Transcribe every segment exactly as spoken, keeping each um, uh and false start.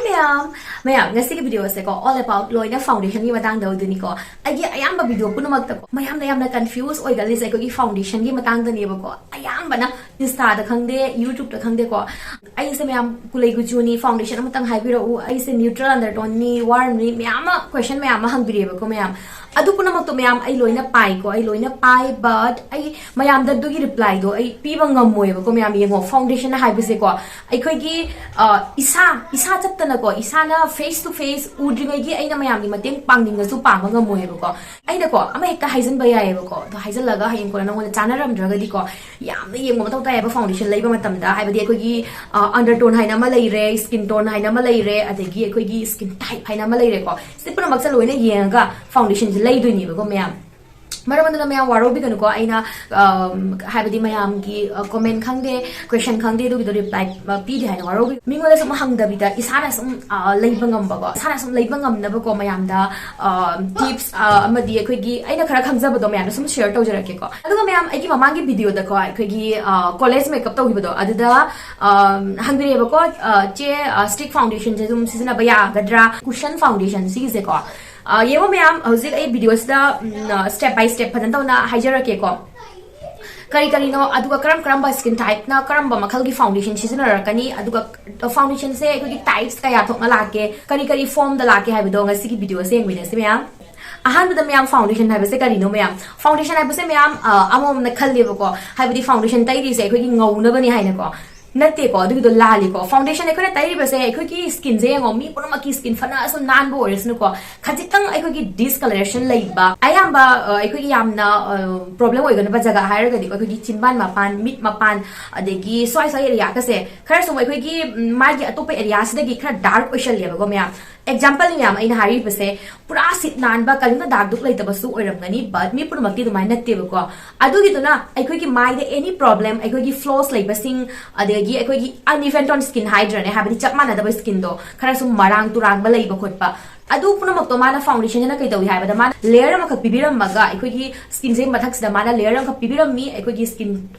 ꯃꯌꯥꯝ ꯃꯌꯥꯝ, ꯉꯁꯤꯒꯤ ꯚꯤꯗꯤꯑꯣꯁꯦꯀꯣ, all about ꯂꯣꯏꯅ ꯐꯥꯎꯟꯗꯦꯁꯟꯒꯤ ꯃꯇꯥꯡꯗ ꯑꯣꯏꯗꯣꯏꯅꯤꯀꯣ. ꯑꯩꯒꯤ ꯑꯌꯥꯝꯕ ꯚꯤꯗꯤꯑꯣ ꯄꯨꯝꯅꯃꯛꯇꯀꯣ, ꯃꯌꯥꯝꯅ ꯌꯥꯝꯅ ꯀꯟꯐ꯭ꯌꯨꯁ ꯑꯣꯏꯒꯜꯂꯤꯁꯦ ꯑꯩꯈꯣꯏꯒꯤ ꯐꯥꯎꯟꯗꯦꯁꯟꯒꯤ ꯃꯇꯥꯡꯗꯅꯦꯕꯀꯣ. ꯑꯌꯥꯝꯕꯅ ꯏꯟꯁꯇꯥꯗ ꯈꯪꯗꯦ, ꯌꯨꯇ꯭ꯌꯨꯕꯇ ꯈꯪꯗꯦꯀꯣ, ꯑꯩꯁꯦ ꯃꯌꯥꯝ ꯀꯨꯂꯩ ꯀꯨꯆꯨꯅꯤ, ꯐꯥꯎꯟꯗꯦꯁꯟ ꯑꯃꯇꯪ ꯍꯥꯏꯕꯤꯔꯛꯎ, ꯑꯩꯁꯦ ꯅ꯭ꯌꯨꯇ꯭ꯔꯦꯜ ꯑꯟꯗꯔꯇꯣꯟꯅꯤ, ꯋꯥꯔꯝꯅꯤ, ꯃꯌꯥꯝ ꯑꯃ ꯀ꯭ꯋꯦꯁꯟ ꯃꯌꯥꯝ ꯑꯃ ꯍꯪꯕꯤꯔꯛꯑꯦꯕꯀꯣ ꯃꯌꯥꯝ. ꯑꯗꯨ ꯄꯨꯝꯅꯃꯛꯇꯣ ꯃꯌꯥꯝ ꯑꯩ ꯂꯣꯏꯅ ꯄꯥꯏꯀꯣ, ꯑꯩ ꯂꯣꯏꯅ ꯄꯥꯏ, ꯕꯠ ꯑꯩ ꯃꯌꯥꯝꯗ ꯑꯗꯨꯒꯤ ꯔꯤꯄ꯭ꯂꯥꯏꯗꯣ ꯑꯩ ꯄꯤꯕ ꯉꯝꯃꯣꯏꯕꯀꯣ ꯃꯌꯥꯝ. ꯌꯦꯡꯉꯣ, ꯐꯥꯎꯟꯗꯦꯁꯟ ꯍꯥꯏꯕꯁꯦꯀꯣ, ꯑꯩꯈꯣꯏꯒꯤ ꯑ, ꯏꯁꯥ ꯏꯁꯥ ꯆꯠꯇꯅꯀꯣ, ꯏꯁꯥꯅ ꯐꯦꯁ ꯇꯨ ꯐꯦꯁ ꯎꯗ꯭ꯔꯤꯉꯩꯒꯤ ꯑꯩꯅ ꯃꯌꯥꯝꯒꯤ ꯃꯇꯦꯡ ꯄꯥꯡꯅꯤꯡꯉꯁꯨ ꯄꯥꯡꯕ ꯉꯝꯃꯣꯏꯕꯀꯣ. ꯑꯩꯅꯀꯣ ꯑꯃ ꯍꯦꯛꯇ ꯍꯥꯏꯖꯟꯕ ꯌꯥꯏꯌꯦꯕꯀꯣ, ꯑꯗꯣ ꯍꯥꯏꯖꯜꯂꯒ ꯍꯌꯦꯡ ꯀꯣꯟꯅ ꯅꯪꯉꯣꯟꯗ ꯆꯥꯟꯅꯔꯝꯗ꯭ꯔꯒꯗꯤꯀꯣ, ꯌꯥꯝꯅ ꯌꯦꯡꯕ ꯃꯊꯧ ꯇꯥꯏꯌꯦꯕ ꯐꯥꯎꯟꯗꯦꯁꯟ ꯂꯩꯕ ꯃꯇꯝꯗ. ꯍꯥꯏꯕꯗꯤ ꯑꯩꯈꯣꯏꯒꯤ ꯑꯟꯗꯔꯇꯣꯟ ꯍꯥꯏꯅ ꯑꯃ ꯂꯩꯔꯦ, ꯁ꯭ꯀꯤꯟ ꯇꯣꯟ ꯍꯥꯏꯅ ꯑꯃ ꯂꯩꯔꯦ, ꯑꯗꯒꯤ ꯑꯩꯈꯣꯏꯒꯤ ꯁ꯭ꯀꯤꯟ ꯇꯥꯏꯞ ꯍꯥꯏꯅ ꯑꯃ ꯂꯩꯔꯦꯀꯣ. ꯁꯤ ꯄꯨꯝꯅꯃꯛꯁꯦ ꯂꯣꯏꯅ ꯌꯦꯡꯉꯒ ꯐꯥꯎꯟꯗꯦꯁꯟꯁꯦ ꯂꯩꯗꯣꯏꯅꯦꯕꯀꯣ ꯃꯌꯥꯝ. ꯃꯔꯝ ꯑꯗꯨꯅ ꯃꯌꯥꯝ ꯋꯥꯔꯧꯕꯤꯒꯅꯨꯀꯣ, ꯑꯩꯅ ꯑꯝ, ꯍꯥꯏꯕꯗꯤ ꯃꯌꯥꯝꯒꯤ ꯀꯣꯃꯦꯟ ꯈꯪꯗꯦ, ꯀ꯭ꯋꯦꯁꯟ ꯈꯪꯗꯦ, ꯑꯗꯨꯒꯤꯗꯣ ꯔꯤꯄ꯭ꯂꯥꯏ ꯄꯤꯗꯦ ꯍꯥꯏꯅ ꯋꯥꯔꯧꯕꯤ. ꯃꯤꯉꯣꯟꯗ ꯁꯨꯝ ꯍꯪꯗꯕꯤꯗ ꯏꯁꯥꯅ ꯁꯨꯝ ꯑ, ꯂꯩꯕ ꯉꯝꯕꯀꯣ, ꯏꯁꯥꯅ ꯁꯨꯝ ꯂꯩꯕ ꯉꯝꯅꯕꯀꯣ ꯃꯌꯥꯝꯗ ꯇꯤꯞꯁ ꯑꯃꯗꯤ ꯑꯩꯈꯣꯏꯒꯤ ꯑꯩꯅ ꯈꯔ ꯈꯪꯖꯕꯗꯣ ꯃꯌꯥꯝꯗ ꯁꯨꯝ ꯁꯤꯌꯔ ꯇꯧꯖꯔꯛꯀꯦꯀꯣ. ꯑꯗꯨꯒ ꯃꯌꯥꯝ, ꯑꯩꯒꯤ ꯃꯃꯥꯡꯒꯤ ꯚꯤꯗꯤꯑꯣꯗꯀꯣ ꯑꯩꯈꯣꯏꯒꯤ ꯀꯣꯂꯦꯖ ꯃꯦꯀꯞ ꯇꯧꯈꯤꯕꯗꯣ, ꯑꯗꯨꯗ ꯑꯝ, ꯍꯪꯕꯤꯔꯛꯑꯦꯕꯀꯣ, ꯑ, "ꯆꯦ, ꯁ꯭ꯇꯤꯛ ꯐꯥꯎꯟꯗꯦꯁꯟꯁꯦ ꯑꯗꯨꯝ ꯁꯤꯖꯤꯟꯅꯕ ꯌꯥꯒꯗ꯭ꯔꯥ?" ꯀꯨꯁꯟ ꯐꯥꯎꯟꯗꯦꯁꯟ ꯁꯤꯒꯤꯁꯦꯀꯣ. ꯑ, ꯌꯦꯡꯉꯣ ꯃꯌꯥꯝ, ꯍꯧꯖꯤꯛ ꯑꯩ ꯚꯤꯗꯤꯑꯣꯁꯤꯗ ꯁ꯭ꯇꯦꯞ ꯕꯥꯏ ꯁ꯭ꯇꯦꯞ ꯐꯖꯅ ꯇꯧꯅ ꯍꯥꯏꯖꯔꯛꯀꯦꯀꯣ, ꯀꯔꯤ ꯀꯔꯤꯅꯣ, ꯑꯗꯨꯒ ꯀꯔꯝ ꯀꯔꯝꯕ ꯁ꯭ꯀꯤꯟ ꯇꯥꯏꯞꯅ ꯀꯔꯝꯕ ꯃꯈꯜꯒꯤ ꯐꯥꯎꯟꯗꯦꯁꯟ ꯁꯤꯖꯤꯟꯅꯔꯛꯀꯅꯤ, ꯑꯗꯨꯒ ꯐꯥꯎꯟꯗꯦꯁꯟꯁꯦ ꯑꯩꯈꯣꯏꯒꯤ ꯇꯥꯏꯞꯁ ꯀꯌꯥ ꯊꯣꯛꯅ ꯂꯥꯛꯀꯦ, ꯀꯔꯤ ꯀꯔꯤ ꯐꯣꯝꯗ ꯂꯥꯛꯀꯦ ꯍꯥꯏꯕꯗꯣ ꯉꯁꯤꯒꯤ ꯚꯤꯗꯤꯑꯣꯁꯦ ꯌꯦꯡꯃꯤꯟꯅꯁꯤ ꯃꯌꯥꯝ. ꯑꯍꯥꯟꯕꯗ ꯃꯌꯥꯝ, ꯐꯥꯎꯟꯗꯦꯁꯟ ꯍꯥꯏꯕꯁꯦ ꯀꯔꯤꯅꯣ ꯃꯌꯥꯝ? ꯐꯥꯎꯟꯗꯦꯁꯟ ꯍꯥꯏꯕꯁꯦ ꯃꯌꯥꯝ, ꯑ, ꯑꯃꯃꯝꯅ ꯈꯜꯂꯦꯕꯀꯣ, ꯍꯥꯏꯕꯗꯤ ꯐꯥꯎꯟꯗꯦꯁꯟ ꯇꯩꯔꯤꯁꯦ ꯑꯩꯈꯣꯏꯒꯤ ꯉꯧꯅꯕꯅꯤ ꯍꯥꯏꯅꯀꯣ. ꯅꯠꯇꯦꯀꯣ, ꯑꯗꯨꯒꯤꯗꯣ ꯂꯥꯜꯂꯤꯀꯣ. ꯐꯥꯎꯟꯗꯦꯁꯟ ꯑꯩꯈꯣꯏꯅ ꯇꯩꯔꯤꯕꯁꯦ, ꯑꯩꯈꯣꯏꯒꯤ ꯁ꯭ꯀꯤꯟꯁꯦ ꯌꯦꯡꯉꯣ, ꯃꯤ ꯄꯨꯝꯅꯃꯛꯀꯤ ꯁ꯭ꯀꯤꯟ ꯐꯅꯁꯨ ꯅꯥꯟꯕ ꯑꯣꯏꯔꯁꯅꯨꯀꯣ, ꯈꯖꯤꯛꯇꯪ ꯑꯩꯈꯣꯏꯒꯤ ꯗꯤꯁꯀꯂꯔꯦꯁꯟ ꯂꯩꯕ, ꯑꯌꯥꯝꯕ, ꯑ, ꯑꯩꯈꯣꯏꯒꯤ ꯌꯥꯝꯅ ꯄ꯭ꯔꯣꯕ꯭ꯂꯦꯝ ꯑꯣꯏꯒꯗꯕ ꯖꯒꯥ ꯍꯥꯏꯔꯒꯗꯤ ꯑꯩꯈꯣꯏꯒꯤ ꯆꯤꯟꯕꯥꯟ ꯃꯄꯥꯟ, ꯃꯤꯠ ꯃꯄꯥꯟ, ꯑꯗꯒꯤ ꯁ꯭ꯋꯥꯏ ꯁ꯭ꯋꯥꯏ ꯑꯦꯔꯤꯌꯥꯒꯁꯦ ꯈꯔ ꯁꯨꯝ ꯑꯩꯈꯣꯏꯒꯤ, ꯎꯝ, ꯃꯥꯒꯤ ꯑꯇꯣꯞꯄ ꯑꯦꯔꯤꯌꯥꯁꯤꯗꯒꯤ ꯈꯔ ꯗꯥꯔꯛ ꯑꯣꯏꯁꯜꯂꯦꯕꯀꯣ ꯃꯌꯥꯝ. ꯑꯦꯛꯖꯥꯝꯄꯜ ꯃꯌꯥꯝ, ꯑꯩꯅ ꯍꯥꯏꯔꯤꯕꯁꯦ ꯄꯨꯔꯥ ꯁꯤꯠ ꯅꯥꯟꯕ, ꯀꯔꯤꯝꯇ ꯗꯥꯛ ꯗꯨꯛ ꯂꯩꯇꯕꯁꯨ ꯑꯣꯏꯔꯝꯒꯅꯤ, ꯕꯠ ꯃꯤ ꯄꯨꯝꯅꯃꯛꯇꯤ ꯑꯗꯨꯃꯥꯏꯅ ꯅꯠꯇꯦꯕꯀꯣ. ꯑꯗꯨꯒꯤꯗꯨꯅ ꯑꯩꯈꯣꯏꯒꯤ ꯃꯥꯏꯗ ꯑꯦꯅꯤ ꯄ꯭ꯔꯣꯕ꯭ꯂꯦꯝ, ꯑꯩꯈꯣꯏꯒꯤ ꯐ꯭ꯂꯣꯁ ꯂꯩꯕꯁꯤꯡ, ꯑꯗꯩ ꯑꯗꯒꯤ ꯑꯩꯈꯣꯏꯒꯤ uneven tone skin ꯍꯥꯏꯗ꯭ꯔꯅꯦ, ꯍꯥꯏꯕꯗꯤ ꯆꯞ ꯃꯥꯟꯅꯗꯕ skinꯗꯣ, ꯈꯔ ꯁꯨꯝ ꯃꯔꯥꯡ ꯇꯨꯔꯥꯡꯕ ꯂꯩꯕ ꯈꯣꯠꯄ, ꯑꯗꯨ ꯄꯨꯝꯅꯃꯛꯇꯣ ꯃꯥꯅ foundationꯁꯤꯅ ꯀꯩ ꯇꯧꯏ ꯍꯥꯏꯕꯗ, ꯃꯥꯅ layer ꯑꯃꯈꯛ ꯄꯤꯕꯤꯔꯝꯃꯒ ꯑꯩꯈꯣꯏꯒꯤ skinꯁꯦ ꯃꯊꯛꯁꯤꯗ ꯃꯥꯅ layer ꯑꯃꯈꯛ ꯄꯤꯕꯤꯔꯝꯃꯤ꯫ ꯑꯩꯈꯣꯏꯒꯤ skin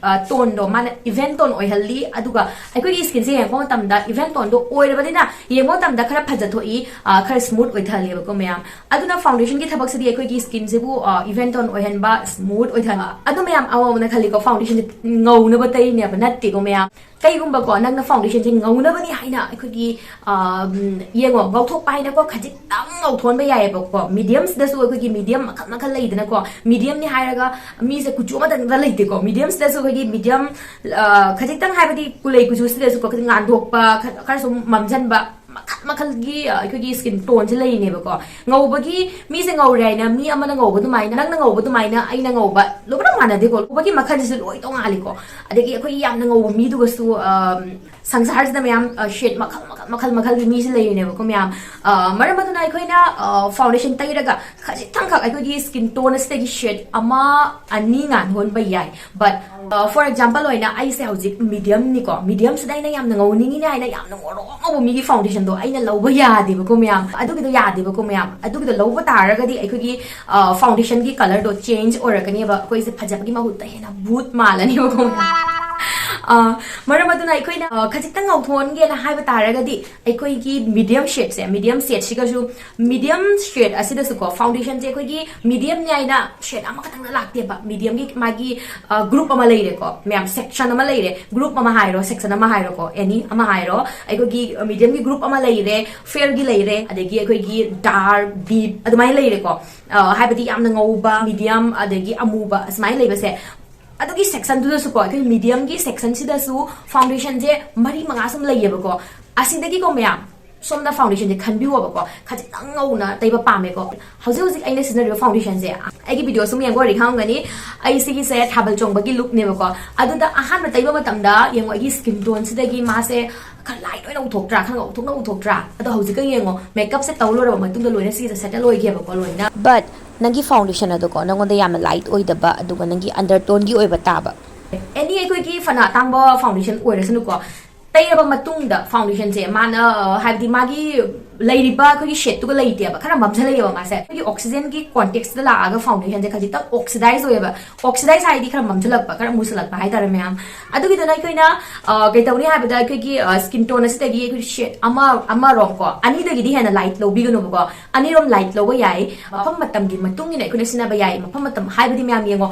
toneꯗꯣ ꯃꯥꯅ even tone ꯑꯣꯏꯍꯜꯂꯤ, ꯑꯗꯨꯒ ꯑꯩꯈꯣꯏꯒꯤ skinꯁꯦ ꯌꯦꯡꯉꯛꯄ ꯃꯇꯝꯗ even toneꯗꯣ ꯑꯣꯏꯔꯕꯅꯤꯅ ꯌꯦꯡꯕ ꯃꯇꯝꯗ ꯈꯔ ꯐꯖꯊꯣꯛꯏ, ꯑ, ꯈꯔ smooth ꯑꯣꯏꯊꯍꯜꯂꯦꯕꯀꯣ ꯃꯌꯥꯝ꯫ ꯑꯗꯨꯅ foundationꯒꯤ ꯊꯕꯛꯁꯤꯗꯤ ꯑꯩꯈꯣꯏꯒꯤ skinꯁꯤꯕꯨ even tone ꯑꯣꯏꯍꯟꯕ, smooth ꯑꯣꯏꯊꯍꯟꯕ꯫ ꯑꯗꯨ ꯃꯌꯥꯝ ꯑꯃꯃꯝꯅ ꯈꯜꯂꯤꯀꯣ, foundationꯁꯦ ꯉꯧꯅꯕ ꯇꯩꯔꯤꯅꯦꯕ, ꯅꯠꯇꯦꯀꯣ ꯃꯌꯥꯝ꯫ ꯀꯩꯒꯨꯝꯕꯀꯣ ꯅꯪꯅ foundationꯁꯦ ꯉꯧꯅꯕꯅꯤ ꯍꯥꯏꯅ ꯑꯩꯈꯣꯏꯒꯤ, ꯑ, ꯎꯝ, ꯌꯦꯡꯉꯣ, ꯉꯧꯊꯣꯛꯄ ꯍꯥꯏꯅꯀꯣ ꯈꯖꯤꯛꯇꯪ ꯉꯧꯊꯣꯛꯍꯟꯕ ꯌꯥꯏꯑꯕꯀꯣ꯫ Mediumꯁꯤꯗꯁꯨ ꯑꯩꯈꯣꯏꯒꯤ medium ꯃꯈꯜ ꯃꯈꯜ ꯂꯩꯗꯅꯀꯣ꯫ Mediumꯅꯤ ꯍꯥꯏꯔꯒ ꯃꯤꯁꯦ ꯀꯨꯆꯨ ꯑꯃꯇꯪꯗ ꯂꯩꯇꯦꯀꯣ꯫ Mediumꯁꯤꯗꯁꯨ ꯑꯩꯈꯣꯏꯒꯤ medium, ꯑ, ꯈꯖꯤꯛꯇꯪ ꯍꯥꯏꯕꯗꯤ ꯀꯨꯂꯩ ꯀꯨꯆꯨꯁꯤꯗꯁꯨꯀꯣ ꯈꯤꯇꯪ ꯉꯥꯟꯊꯣꯛꯄ, ꯈꯔ, ꯈꯔ ꯁꯨꯝ ꯃꯝꯁꯤꯟꯕ, ꯃꯈꯜ ꯃꯈꯜꯒꯤ, ꯑ, ꯑꯩꯈꯣꯏꯒꯤ skin toneꯁꯦ ꯂꯩꯔꯤꯅꯦꯕꯀꯣ꯫ ꯉꯧꯕꯒꯤ, ꯃꯤꯁꯦ ꯉꯧꯔꯦ ꯍꯥꯏꯅ ꯃꯤ ꯑꯃꯅ ꯉꯧꯕ ꯑꯗꯨꯃꯥꯏꯅ, ꯅꯪꯅ ꯉꯧꯕ ꯑꯗꯨꯃꯥꯏꯅ ꯑꯩꯅ ꯉꯧꯕ ꯂꯣꯏꯅꯃꯛ ꯃꯥꯟꯅꯗꯦꯀꯣ꯫ ꯉꯧꯕꯒꯤ ꯃꯈꯜꯁꯤꯁꯨ ꯂꯣꯏ ꯇꯣꯡꯉꯥꯜꯂꯤꯀꯣ꯫ ꯑꯗꯒꯤ ꯑꯩꯈꯣꯏꯒꯤ ꯌꯥꯝꯅ ꯉꯧꯕ ꯃꯤꯗꯨꯒꯁꯨ, ꯑꯝ, ꯁꯪꯁꯥꯔꯁꯤꯗ ꯃꯌꯥꯝ, ꯑ, shade ꯃꯈꯜ ꯃꯈꯜ, ꯃꯈꯜ ꯃꯈꯜꯒꯤ ꯃꯤꯁꯦ ꯂꯩꯔꯤꯅꯦꯕꯀꯣ ꯃꯌꯥꯝ꯫ ꯑ, ꯃꯔꯝ ꯑꯗꯨꯅ ꯑꯩꯈꯣꯏꯅ, ꯑ, foundation ꯇꯩꯔꯒ ꯈꯖꯤꯛꯇꯪꯈꯛ ꯑꯩꯈꯣꯏꯒꯤ skin tone ꯑꯁꯤꯗꯒꯤ shade ꯑꯃ ꯑꯅꯤ ꯉꯥꯟꯍꯣꯟꯕ ꯌꯥꯏ꯫ But, uh, for example ꯑꯣꯏꯅ ꯑꯩꯁꯦ ꯍꯧꯖꯤꯛ mediumꯅꯤꯀꯣ, mediumꯁꯤꯗ ꯑꯩꯅ ꯌꯥꯝꯅ ꯉꯧꯅꯤꯡꯉꯤꯅꯦ ꯍꯥꯏꯅ ꯌꯥꯝꯅ ꯉꯧꯔꯣꯛ ꯉꯧꯕ ꯃꯤꯒꯤ foundationꯗꯣ ꯑꯩꯅ ꯂꯧꯕ ꯌꯥꯗꯦꯕꯀꯣ ꯃꯌꯥꯝ꯫ ꯑꯗꯨꯒꯤꯗꯣ ꯌꯥꯗꯦꯕꯀꯣ ꯃꯌꯥꯝ꯫ ꯑꯗꯨꯒꯤꯗꯣ ꯂꯧꯕ ꯇꯥꯔꯒꯗꯤ ꯑꯩꯈꯣꯏꯒꯤ, uh, foundationꯒꯤ colourꯗꯣ change ꯑꯣꯏꯔꯛꯀꯅꯦꯕ, ꯑꯩꯈꯣꯏꯁꯦ ꯐꯖꯕꯒꯤ ꯃꯍꯨꯠꯇ ꯍꯦꯟꯅ ꯚꯨꯠ ꯃꯥꯜꯂꯅꯦꯕꯀꯣ ꯃꯌꯥꯝ꯫ Uh, ꯃꯔꯝ ꯑꯗꯨꯅ ꯑꯩꯈꯣꯏꯅ, uh, ꯈꯖꯤꯛꯇꯪ ꯉꯧꯊꯣꯛꯍꯟꯒꯦꯅ ꯍꯥꯏꯕ ꯇꯥꯔꯒꯗꯤ ꯑꯩꯈꯣꯏꯒꯤ medium shadeꯁꯦ, medium shadeꯁꯤꯒꯁꯨ, medium shade ꯑꯁꯤꯗꯁꯨꯀꯣ foundationꯁꯦ ꯑꯩꯈꯣꯏꯒꯤ mediumꯅꯤ ꯍꯥꯏꯅ shade ꯑꯃꯈꯛꯇꯪꯗ ꯂꯥꯛꯇꯦꯕ꯫ Mediumꯒꯤ ꯃꯥꯒꯤ, ꯑ, group ꯑꯃ ꯂꯩꯔꯦꯀꯣ ꯃꯌꯥꯝ, section ꯑꯃ ꯂꯩꯔꯦ, group ꯑꯃ ꯍꯥꯏꯔꯣ, section ꯑꯃ ꯍꯥꯏꯔꯣꯀꯣ, any ꯑꯃ ꯍꯥꯏꯔꯣ, ꯑꯩꯈꯣꯏꯒꯤ mediumꯒꯤ group ꯑꯃ ꯂꯩꯔꯦ, fairꯒꯤ ꯂꯩꯔꯦ, ꯑꯗꯒꯤ ꯑꯩꯈꯣꯏꯒꯤ dark, deep ꯑꯗꯨꯃꯥꯏꯅ ꯂꯩꯔꯦꯀꯣ꯫ ꯑ, ꯍꯥꯏꯕꯗꯤ ꯌꯥꯝꯅ ꯉꯧꯕ, medium, ꯑꯗꯒꯤ ꯑꯃꯨꯕ ꯑꯁꯨꯃꯥꯏꯅ ꯂꯩꯕꯁꯦ꯫ ꯑꯗꯨꯒꯤ sectionꯗꯨꯗꯁꯨꯀꯣ, ꯑꯩꯈꯣꯏ mediumꯒꯤ sectionꯁꯤꯗꯁꯨ foundationꯁꯦ ꯃꯔꯤ ꯃꯉꯥ ꯁꯨꯝ ꯂꯩꯌꯦꯕꯀꯣ꯫ ꯑꯁꯤꯗꯒꯤꯀꯣ ꯃꯌꯥꯝ, ꯁꯣꯝꯗ foundationꯁꯦ ꯈꯟꯕꯤꯌꯣꯕꯀꯣ, ꯈꯖꯤꯛꯇꯪ ꯉꯧꯅ ꯇꯩꯕ ꯄꯥꯝꯃꯦꯀꯣ꯫ ꯍꯧꯖꯤꯛ ꯍꯧꯖꯤꯛ ꯑꯩꯅ ꯁꯤꯖꯤꯟꯅꯔꯤꯕ foundationꯁꯦ, ꯑꯩꯒꯤ video ꯁꯨꯝ ꯌꯦꯡꯕ ꯑꯣꯏꯔꯗꯤ ꯈꯪꯉꯝꯒꯅꯤ, ꯑꯩ ꯁꯤꯒꯤꯁꯦ ꯊꯥꯕꯜ ꯆꯣꯡꯕꯒꯤ lookꯅꯦꯕꯀꯣ꯫ ꯑꯗꯨꯗ ꯑꯍꯥꯟꯕ ꯇꯩꯕ ꯃꯇꯝꯗ ꯌꯦꯡꯉꯣ, ꯑꯩꯒꯤ skin toneꯁꯤꯗꯒꯤ ꯃꯥꯁꯦ ꯈꯔ light ꯑꯣꯏꯅ ꯎꯊꯣꯛꯇ꯭ꯔꯥ, ꯈꯔ ꯉꯧꯊꯣꯛꯅ ꯎꯊꯣꯛꯇ꯭ꯔꯥ? ꯑꯗꯣ ꯍꯧꯖꯤꯛꯀ ꯌꯦꯡꯉꯣ, makeupꯁꯦ ꯇꯧ ꯂꯣꯏꯔꯕ ꯃꯇꯨꯡꯗ ꯂꯣꯏꯅ ꯁꯤꯒꯤꯁꯦ settle ꯑꯣꯏꯒꯦꯕꯀꯣ ꯂꯣꯏꯅ꯫ But ꯅꯪꯒꯤ foundation ꯑꯗꯣꯀꯣ, ꯅꯪꯉꯣꯟꯗ ꯌꯥꯝꯅ light ꯑꯣꯏꯗꯕ, ꯑꯗꯨꯒ ꯅꯪꯒꯤ undertoneꯒꯤ ꯑꯣꯏꯕ ꯇꯥꯕ, ꯑꯦꯅꯤ ꯑꯩꯈꯣꯏꯒꯤ ꯐꯅ ꯑꯇꯥꯡꯕ ꯐꯥꯎꯟꯗꯦꯁꯟ ꯑꯣꯏꯔꯁꯅꯨꯀꯣ, ꯇꯩꯔꯕ ꯃꯇꯨꯡꯗ ꯐꯥꯎꯟꯗꯦꯁꯟꯁꯦ ꯃꯥꯅ, ꯍꯥꯏꯕꯗꯤ ꯃꯥꯒꯤ ꯂꯩꯔꯤꯕ ꯑꯩꯈꯣꯏꯒꯤ ꯁꯦꯠꯇꯨꯒ ꯂꯩꯇꯦꯕ, ꯈꯔ ꯃꯝꯁꯤꯜꯂꯛꯑꯦꯕ ꯃꯥꯁꯦ꯫ ꯑꯩꯈꯣꯏꯒꯤ ꯑꯣꯛꯁꯤꯖꯦꯟꯒꯤ ꯀꯣꯟꯇꯦꯛꯁꯇ ꯂꯥꯛꯑꯒ ꯐꯥꯎꯟꯗꯦꯁꯟꯁꯦ ꯈꯖꯤꯛꯇꯪ ꯑꯣꯛꯁꯤꯗꯥꯏꯁ ꯑꯣꯏꯌꯦꯕ꯫ ꯑꯣꯛꯁꯤꯗꯥꯏꯁ ꯍꯥꯏꯗꯤ ꯈꯔ ꯃꯝꯁꯤꯜꯂꯛꯄ, ꯈꯔ ꯃꯨꯁꯤꯜꯂꯛꯄ ꯍꯥꯏꯇꯥꯔꯦ ꯃꯌꯥꯝ꯫ ꯑꯗꯨꯒꯤꯗꯨꯅ ꯑꯩꯈꯣꯏꯅ, ꯑ, ꯀꯩ ꯇꯧꯅꯤ ꯍꯥꯏꯕꯗ, ꯑꯩꯈꯣꯏꯒꯤ ꯁ꯭ꯀꯤꯟ ꯇꯣꯟ ꯑꯁꯤꯗꯒꯤ ꯑꯩꯈꯣꯏ ꯁꯦꯠ ꯑꯃ ꯑꯃꯔꯣꯝ ꯀꯣ, ꯑꯅꯤꯗꯒꯤꯗꯤ ꯍꯦꯟꯅ ꯂꯥꯏꯠ ꯂꯧꯕꯤꯒꯅꯨꯕꯀꯣ꯫ ꯑꯅꯤꯔꯣꯝ ꯂꯥꯏꯠ ꯂꯧꯕ ꯌꯥꯏ, ꯃꯐꯝ ꯃꯇꯝꯒꯤ ꯃꯇꯨꯡ ꯏꯟꯅ ꯑꯩꯈꯣꯏꯅ ꯁꯤꯖꯤꯟꯅꯕ ꯌꯥꯏ꯫ ꯃꯐꯝ ꯃꯇꯝ ꯍꯥꯏꯕꯗꯤ ꯃꯌꯥꯝ ꯌꯦꯡꯉꯣ,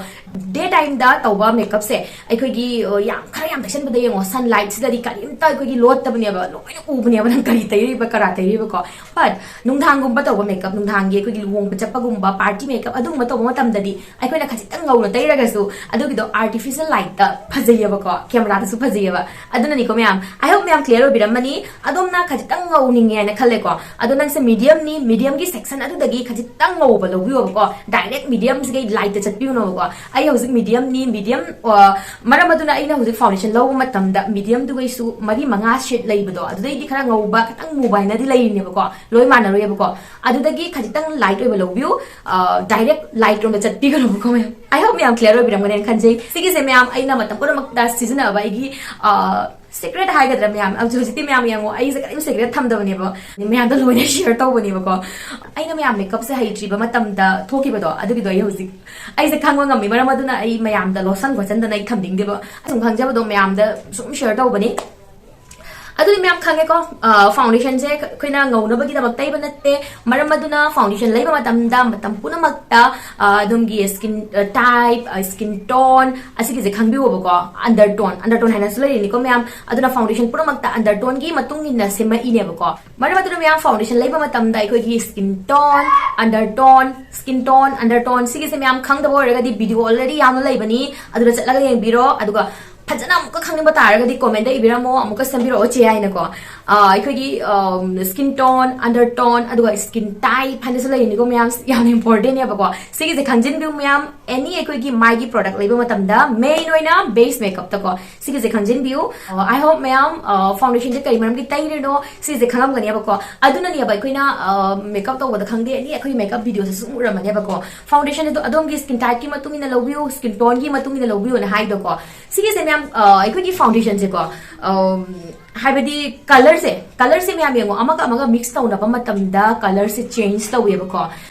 ꯗꯦ ꯇꯥꯏꯝꯗ ꯇꯧꯕ ꯃꯦꯀꯞꯁꯦ ꯑꯩꯈꯣꯏꯒꯤ, ꯑ, ꯌꯥꯝ, ꯈꯔ ꯌꯥꯝ ꯇꯩꯁꯟꯕꯗ ꯌꯦꯡꯉꯣ, ꯁꯟꯂꯥꯏꯠꯁꯤꯗꯗꯤ ꯀꯔꯤꯝꯇ ꯑꯩꯈꯣꯏꯒꯤ ꯂꯣꯠꯇꯕꯅꯦꯕ, ꯂꯣꯏꯅ ꯎꯕꯅꯦꯕ ꯅꯪ ꯀꯔꯤ ꯇꯩꯔꯤꯕ, ꯀꯔꯥ ꯇꯩꯔꯤꯕꯀꯣ꯫ ꯕꯠ ꯅꯨꯡꯗꯥꯡꯒꯨꯝꯕ ꯇꯧꯕ ꯃꯦꯀꯞ, ꯅꯨꯡꯗꯥꯡꯒꯤ ꯑꯩꯈꯣꯏꯒꯤ ꯂꯨꯍꯣꯡꯕ ꯆꯠꯄꯒꯨꯝꯕ, ꯄꯥꯔꯇꯤ ꯃꯦꯀꯞ ꯑꯗꯨꯒꯨꯝꯕ ꯇꯧꯕ ꯃꯇꯝꯗꯗꯤ ꯑꯩꯈꯣꯏꯅ ꯈꯖꯤꯛꯇꯪ ꯉꯧꯅ ꯇꯩꯔꯒꯁꯨ ꯑꯗꯨꯒꯤꯗꯣ ꯑꯥꯔꯇꯤꯐꯤꯁꯤꯌꯦꯜ ꯂꯥꯏꯠꯇ ꯐꯖꯩꯌꯦꯕꯀꯣ, ꯀꯦꯃꯦꯔꯥꯗꯁꯨ ꯐꯖꯩꯌꯦꯕ꯫ ꯑꯗꯨꯅꯅꯤꯀꯣ ꯃꯌꯥꯝ, ꯑꯥꯏ ꯍꯣꯞ ꯃꯌꯥꯝ ꯀ꯭ꯂꯤꯌꯥꯔ ꯑꯣꯏꯕꯤꯔꯝꯃꯅꯤ꯫ ꯑꯗꯣꯝꯅ ꯈꯖꯤꯛꯇꯪ ꯉꯧꯅꯤꯡꯉꯦ ꯍꯥꯏꯅ ꯈꯜꯂꯦꯀꯣ, ꯑꯗꯣ ꯅꯪꯁꯦ ꯃꯤꯗꯤꯌꯝꯅꯤ, ꯃꯤꯗꯤꯌꯝꯒꯤ ꯁꯦꯛꯁꯟ ꯑꯗꯨꯗꯒꯤ ꯈꯖꯤꯛꯇꯪ ꯉꯧꯕ ꯂꯧꯕꯤꯌꯣꯕꯀꯣ, ꯗꯥꯏꯔꯦꯛ ꯃꯤꯗꯤꯌꯝꯁꯤꯒꯤ ꯂꯥꯏꯠꯇ ꯆꯠꯄꯤꯌꯨꯅꯣꯕꯀꯣ꯫ ꯑꯩ ꯍꯧꯖꯤꯛ ꯃꯤꯗꯤꯌꯝꯅꯤ, ꯃꯤꯗꯤꯌꯝ, ꯑ, ꯃꯔꯝ ꯑꯗꯨꯅ ꯑꯩꯅ ꯍꯧꯖꯤꯛ ꯐꯥꯎꯟꯗꯦꯁꯟ ꯂꯧꯕ ꯃꯇꯝꯗ ꯃꯤꯗꯤꯌꯝꯗꯨꯒꯩꯁꯨ ꯃꯔꯤ ꯃꯉꯥ ꯁꯦꯠ ꯂꯩꯕꯗꯣ, ꯑꯗꯨꯗꯩꯗꯤ ꯈꯔ ꯉꯧꯕ, ꯈꯤꯇꯪ ꯃꯨꯕ ꯍꯥꯏꯅꯗꯤ ꯂꯩꯔꯤꯅꯦꯕꯀꯣ, ꯂꯣꯏ ꯃꯥꯟꯅꯔꯣꯏꯌꯦꯕꯀꯣ꯫ ꯑꯗꯨꯗꯒꯤ ꯈꯖꯤꯛꯇꯪ ꯂꯥꯏꯠ ꯑꯣꯏꯕ ꯂꯧꯕꯤꯌꯨ, ꯗꯥꯏꯔꯦꯛ ꯂꯥꯏꯠ ꯔꯣꯝꯗ ꯆꯠꯄꯤꯒꯅꯨꯕꯀꯣ ꯃꯌꯥꯝ꯫ ꯑꯥꯏ ꯍꯣꯞ ꯃꯌꯥꯝ ꯀ꯭ꯂꯤꯌꯥꯔ ꯑꯣꯏꯕꯤꯔꯝꯒꯅꯦꯅ ꯈꯟꯖꯩ꯫ ꯁꯤꯒꯤꯁꯦ ꯃꯌꯥꯝ ꯑꯩꯅ ꯃꯇꯝ ꯄꯨꯝꯅꯃꯛꯇ ꯁꯤꯖꯤꯟꯅꯕ ꯑꯩꯒꯤ, ꯑ, ꯁꯤꯀ꯭ꯔꯦꯠ ꯍꯥꯏꯒꯗ꯭ꯔꯥ ꯃꯌꯥꯝ, ꯑꯗꯨ ꯍꯧꯖꯤꯛꯇꯤ ꯃꯌꯥꯝ ꯌꯦꯡꯉꯣ, ꯑꯩꯁꯦ ꯀꯔꯤꯝ ꯁꯤꯀ꯭ꯔꯦꯠ ꯊꯝꯗꯕꯅꯦꯕ, ꯃꯌꯥꯝꯗ ꯂꯣꯏꯅ ꯁꯤꯌꯔ ꯇꯧꯕꯅꯦꯕꯀꯣ꯫ ꯑꯩꯅ ꯃꯌꯥꯝ ꯃꯦꯀꯞꯁꯦ ꯍꯩꯇ꯭ꯔꯤꯕ ꯃꯇꯝꯗ ꯊꯣꯛꯈꯤꯕꯗꯣ, ꯑꯗꯨꯒꯤꯗꯣ ꯑꯩ ꯍꯧꯖꯤꯛ ꯑꯩꯁꯦ ꯈꯪꯕ ꯉꯝꯃꯤ, ꯃꯔꯝ ꯑꯗꯨꯅ ꯑꯩ ꯃꯌꯥꯝꯗ ꯂꯣꯠꯁꯟ ꯈꯣꯠꯆꯟꯗꯅ ꯑꯩ ꯊꯝꯅꯤꯡꯗꯦꯕ꯫ ꯑꯁꯨꯝ ꯈꯪꯖꯕꯗꯣ ꯃꯌꯥꯝꯗ ꯁꯨꯝ ꯁꯤꯌꯔ ꯇꯧꯕꯅꯤ꯫ ꯑꯗꯨꯗꯤ ꯃꯌꯥꯝ ꯈꯪꯉꯦꯀꯣ, ꯑ, ꯐꯥꯎꯟꯗꯦꯁꯟꯁꯦ ꯑꯩꯈꯣꯏꯅ ꯉꯧꯅꯕꯒꯤꯗꯃꯛ ꯇꯩꯕ ꯅꯠꯇꯦ꯫ ꯃꯔꯝ ꯑꯗꯨꯅ ꯐꯥꯎꯟꯗꯦꯁꯟ ꯂꯩꯕ ꯃꯇꯝꯗ ꯃꯇꯝ ꯄꯨꯝꯅꯃꯛꯇ, ꯑ, ꯑꯗꯣꯝꯒꯤ skin, uh, type, uh, skin tone ꯑꯁꯤꯒꯤꯁꯦ ꯈꯪꯕꯤꯌꯣꯕꯀꯣ꯫ ꯑꯟꯗꯔ ꯇꯣꯟ, ꯑꯟꯗꯔ ꯇꯣꯟ ꯍꯥꯏꯅꯁꯨ ꯂꯩꯔꯤꯅꯤꯀꯣ ꯃꯌꯥꯝ꯫ ꯑꯗꯨꯅ ꯐꯥꯎꯟꯗꯦꯁꯟ ꯄꯨꯝꯅꯃꯛꯇ ꯑꯟꯗꯔ ꯇꯣꯟꯒꯤ ꯃꯇꯨꯡ ꯏꯟꯅ ꯁꯦꯝꯃꯛꯏꯅꯦꯕꯀꯣ꯫ ꯃꯔꯝ ꯑꯗꯨꯅ ꯃꯌꯥꯝ ꯐꯥꯎꯟꯗꯦꯁꯟ ꯂꯩꯕ ꯃꯇꯝꯗ ꯑꯩꯈꯣꯏꯒꯤ skin tone, under tone, skin tone, under tone ꯁꯤꯒꯤꯁꯦ ꯃꯌꯥꯝ ꯈꯪꯗꯕ ꯑꯣꯏꯔꯒꯗꯤ ꯚꯤꯗꯤꯑꯣ ꯑꯣꯜꯔꯦꯗꯤ ꯌꯥꯝꯅ ꯂꯩꯕꯅꯤ, ꯑꯗꯨꯗ ꯆꯠꯂꯒ ꯌꯦꯡꯕꯤꯔꯣ꯫ ꯑꯗꯨꯒ ꯐꯖꯅ ꯑꯃꯨꯛꯀ ꯈꯪꯅꯤꯡꯕ ꯇꯥꯔꯒꯗꯤ ꯀꯣꯃꯦꯟꯗ ꯏꯕꯤꯔꯝꯃꯣ, ꯑꯃꯨꯛꯀ ꯁꯦꯝꯕꯤꯔꯛꯑꯣ ꯆꯦ ꯍꯥꯏꯅꯀꯣ꯫ ꯑ, ꯑꯩꯈꯣꯏꯒꯤ ꯁ꯭ꯀꯤꯟ ꯇꯣꯟ, ꯑꯟꯗꯔ ꯇꯣꯟ, ꯑꯗꯨꯒ ꯁ꯭ꯀꯤꯟ ꯇꯥꯏꯞ ꯍꯥꯏꯅꯁꯨ ꯂꯩꯔꯤꯅꯤꯀꯣ ꯃꯌꯥꯝ, ꯌꯥꯝꯅ ꯏꯝꯄꯣꯔꯇꯦꯟꯅꯦꯕꯀꯣ꯫ ꯁꯤꯒꯤꯁꯦ ꯈꯪꯖꯤꯟꯕꯤꯌꯨ ꯃꯌꯥꯝ꯫ ꯑꯦꯅꯤ ꯑꯩꯈꯣꯏꯒꯤ ꯃꯥꯏꯒꯤ ꯄ꯭ꯔꯣꯗꯛ ꯂꯩꯕ ꯃꯇꯝꯗ ꯃꯦꯟ ꯑꯣꯏꯅ ꯕꯦꯁ ꯃꯦꯀꯞꯇꯀꯣ, ꯁꯤꯒꯤꯁꯦ ꯈꯪꯖꯤꯟꯕꯤꯌꯨ꯫ ꯑꯥꯏ ꯍꯣꯞ ꯃꯌꯥꯝ ꯐꯥꯎꯟꯗꯦꯁꯟꯁꯦ ꯀꯔꯤ ꯃꯔꯝꯒꯤ ꯇꯩꯔꯤꯅꯣ ꯁꯤꯁꯦ ꯈꯪꯉꯝꯒꯅꯦꯕꯀꯣ꯫ ꯑꯗꯨꯅꯅꯦꯕ ꯑꯩꯈꯣꯏꯅ ꯃꯦꯀꯞ ꯇꯧꯕꯗ ꯈꯪꯗꯦ, ꯑꯦꯅꯤ ꯑꯩꯈꯣꯏꯒꯤ ꯃꯦꯀꯞ ꯚꯤꯗꯤꯑꯣꯁꯦ ꯁꯨꯝ ꯎꯔꯝꯃꯅꯦꯕꯀꯣ, ꯐꯥꯎꯟꯗꯦꯁꯟ ꯑꯗꯣ ꯑꯗꯣꯝꯒꯤ ꯁ꯭ꯀꯤꯟ ꯇꯥꯏꯞꯀꯤ ꯃꯇꯨꯡ ꯏꯟꯅ ꯂꯧꯕꯤꯌꯨ, ꯁ꯭ꯀꯤꯟ ꯇꯣꯟꯒꯤ ꯃꯇꯨꯡ ꯏꯟꯅ ꯂꯧꯕꯤꯌꯨꯅ ꯍꯥꯏꯗꯣꯀꯣ꯫ ꯁꯤꯒꯤꯁꯦ ꯃꯌꯥꯝ, ꯑ, ꯑꯩꯈꯣꯏꯒꯤ ꯐꯥꯎꯟꯗꯦꯁꯟꯁꯦꯀꯣ, ꯑꯝ, ꯍꯥꯏꯕꯗꯤ ꯀꯂꯔꯁꯦ, ꯀꯂꯔꯁꯦ ꯃꯌꯥꯝ ꯌꯦꯡꯉꯣ, ꯑꯃꯒ ꯑꯃꯒ ꯃꯤꯛꯁ ꯇꯧꯅꯕ ꯃꯇꯝꯗ ꯀꯂꯔꯁꯦ ꯆꯦꯟꯖ ꯇꯧꯋꯦꯕꯀꯣ꯫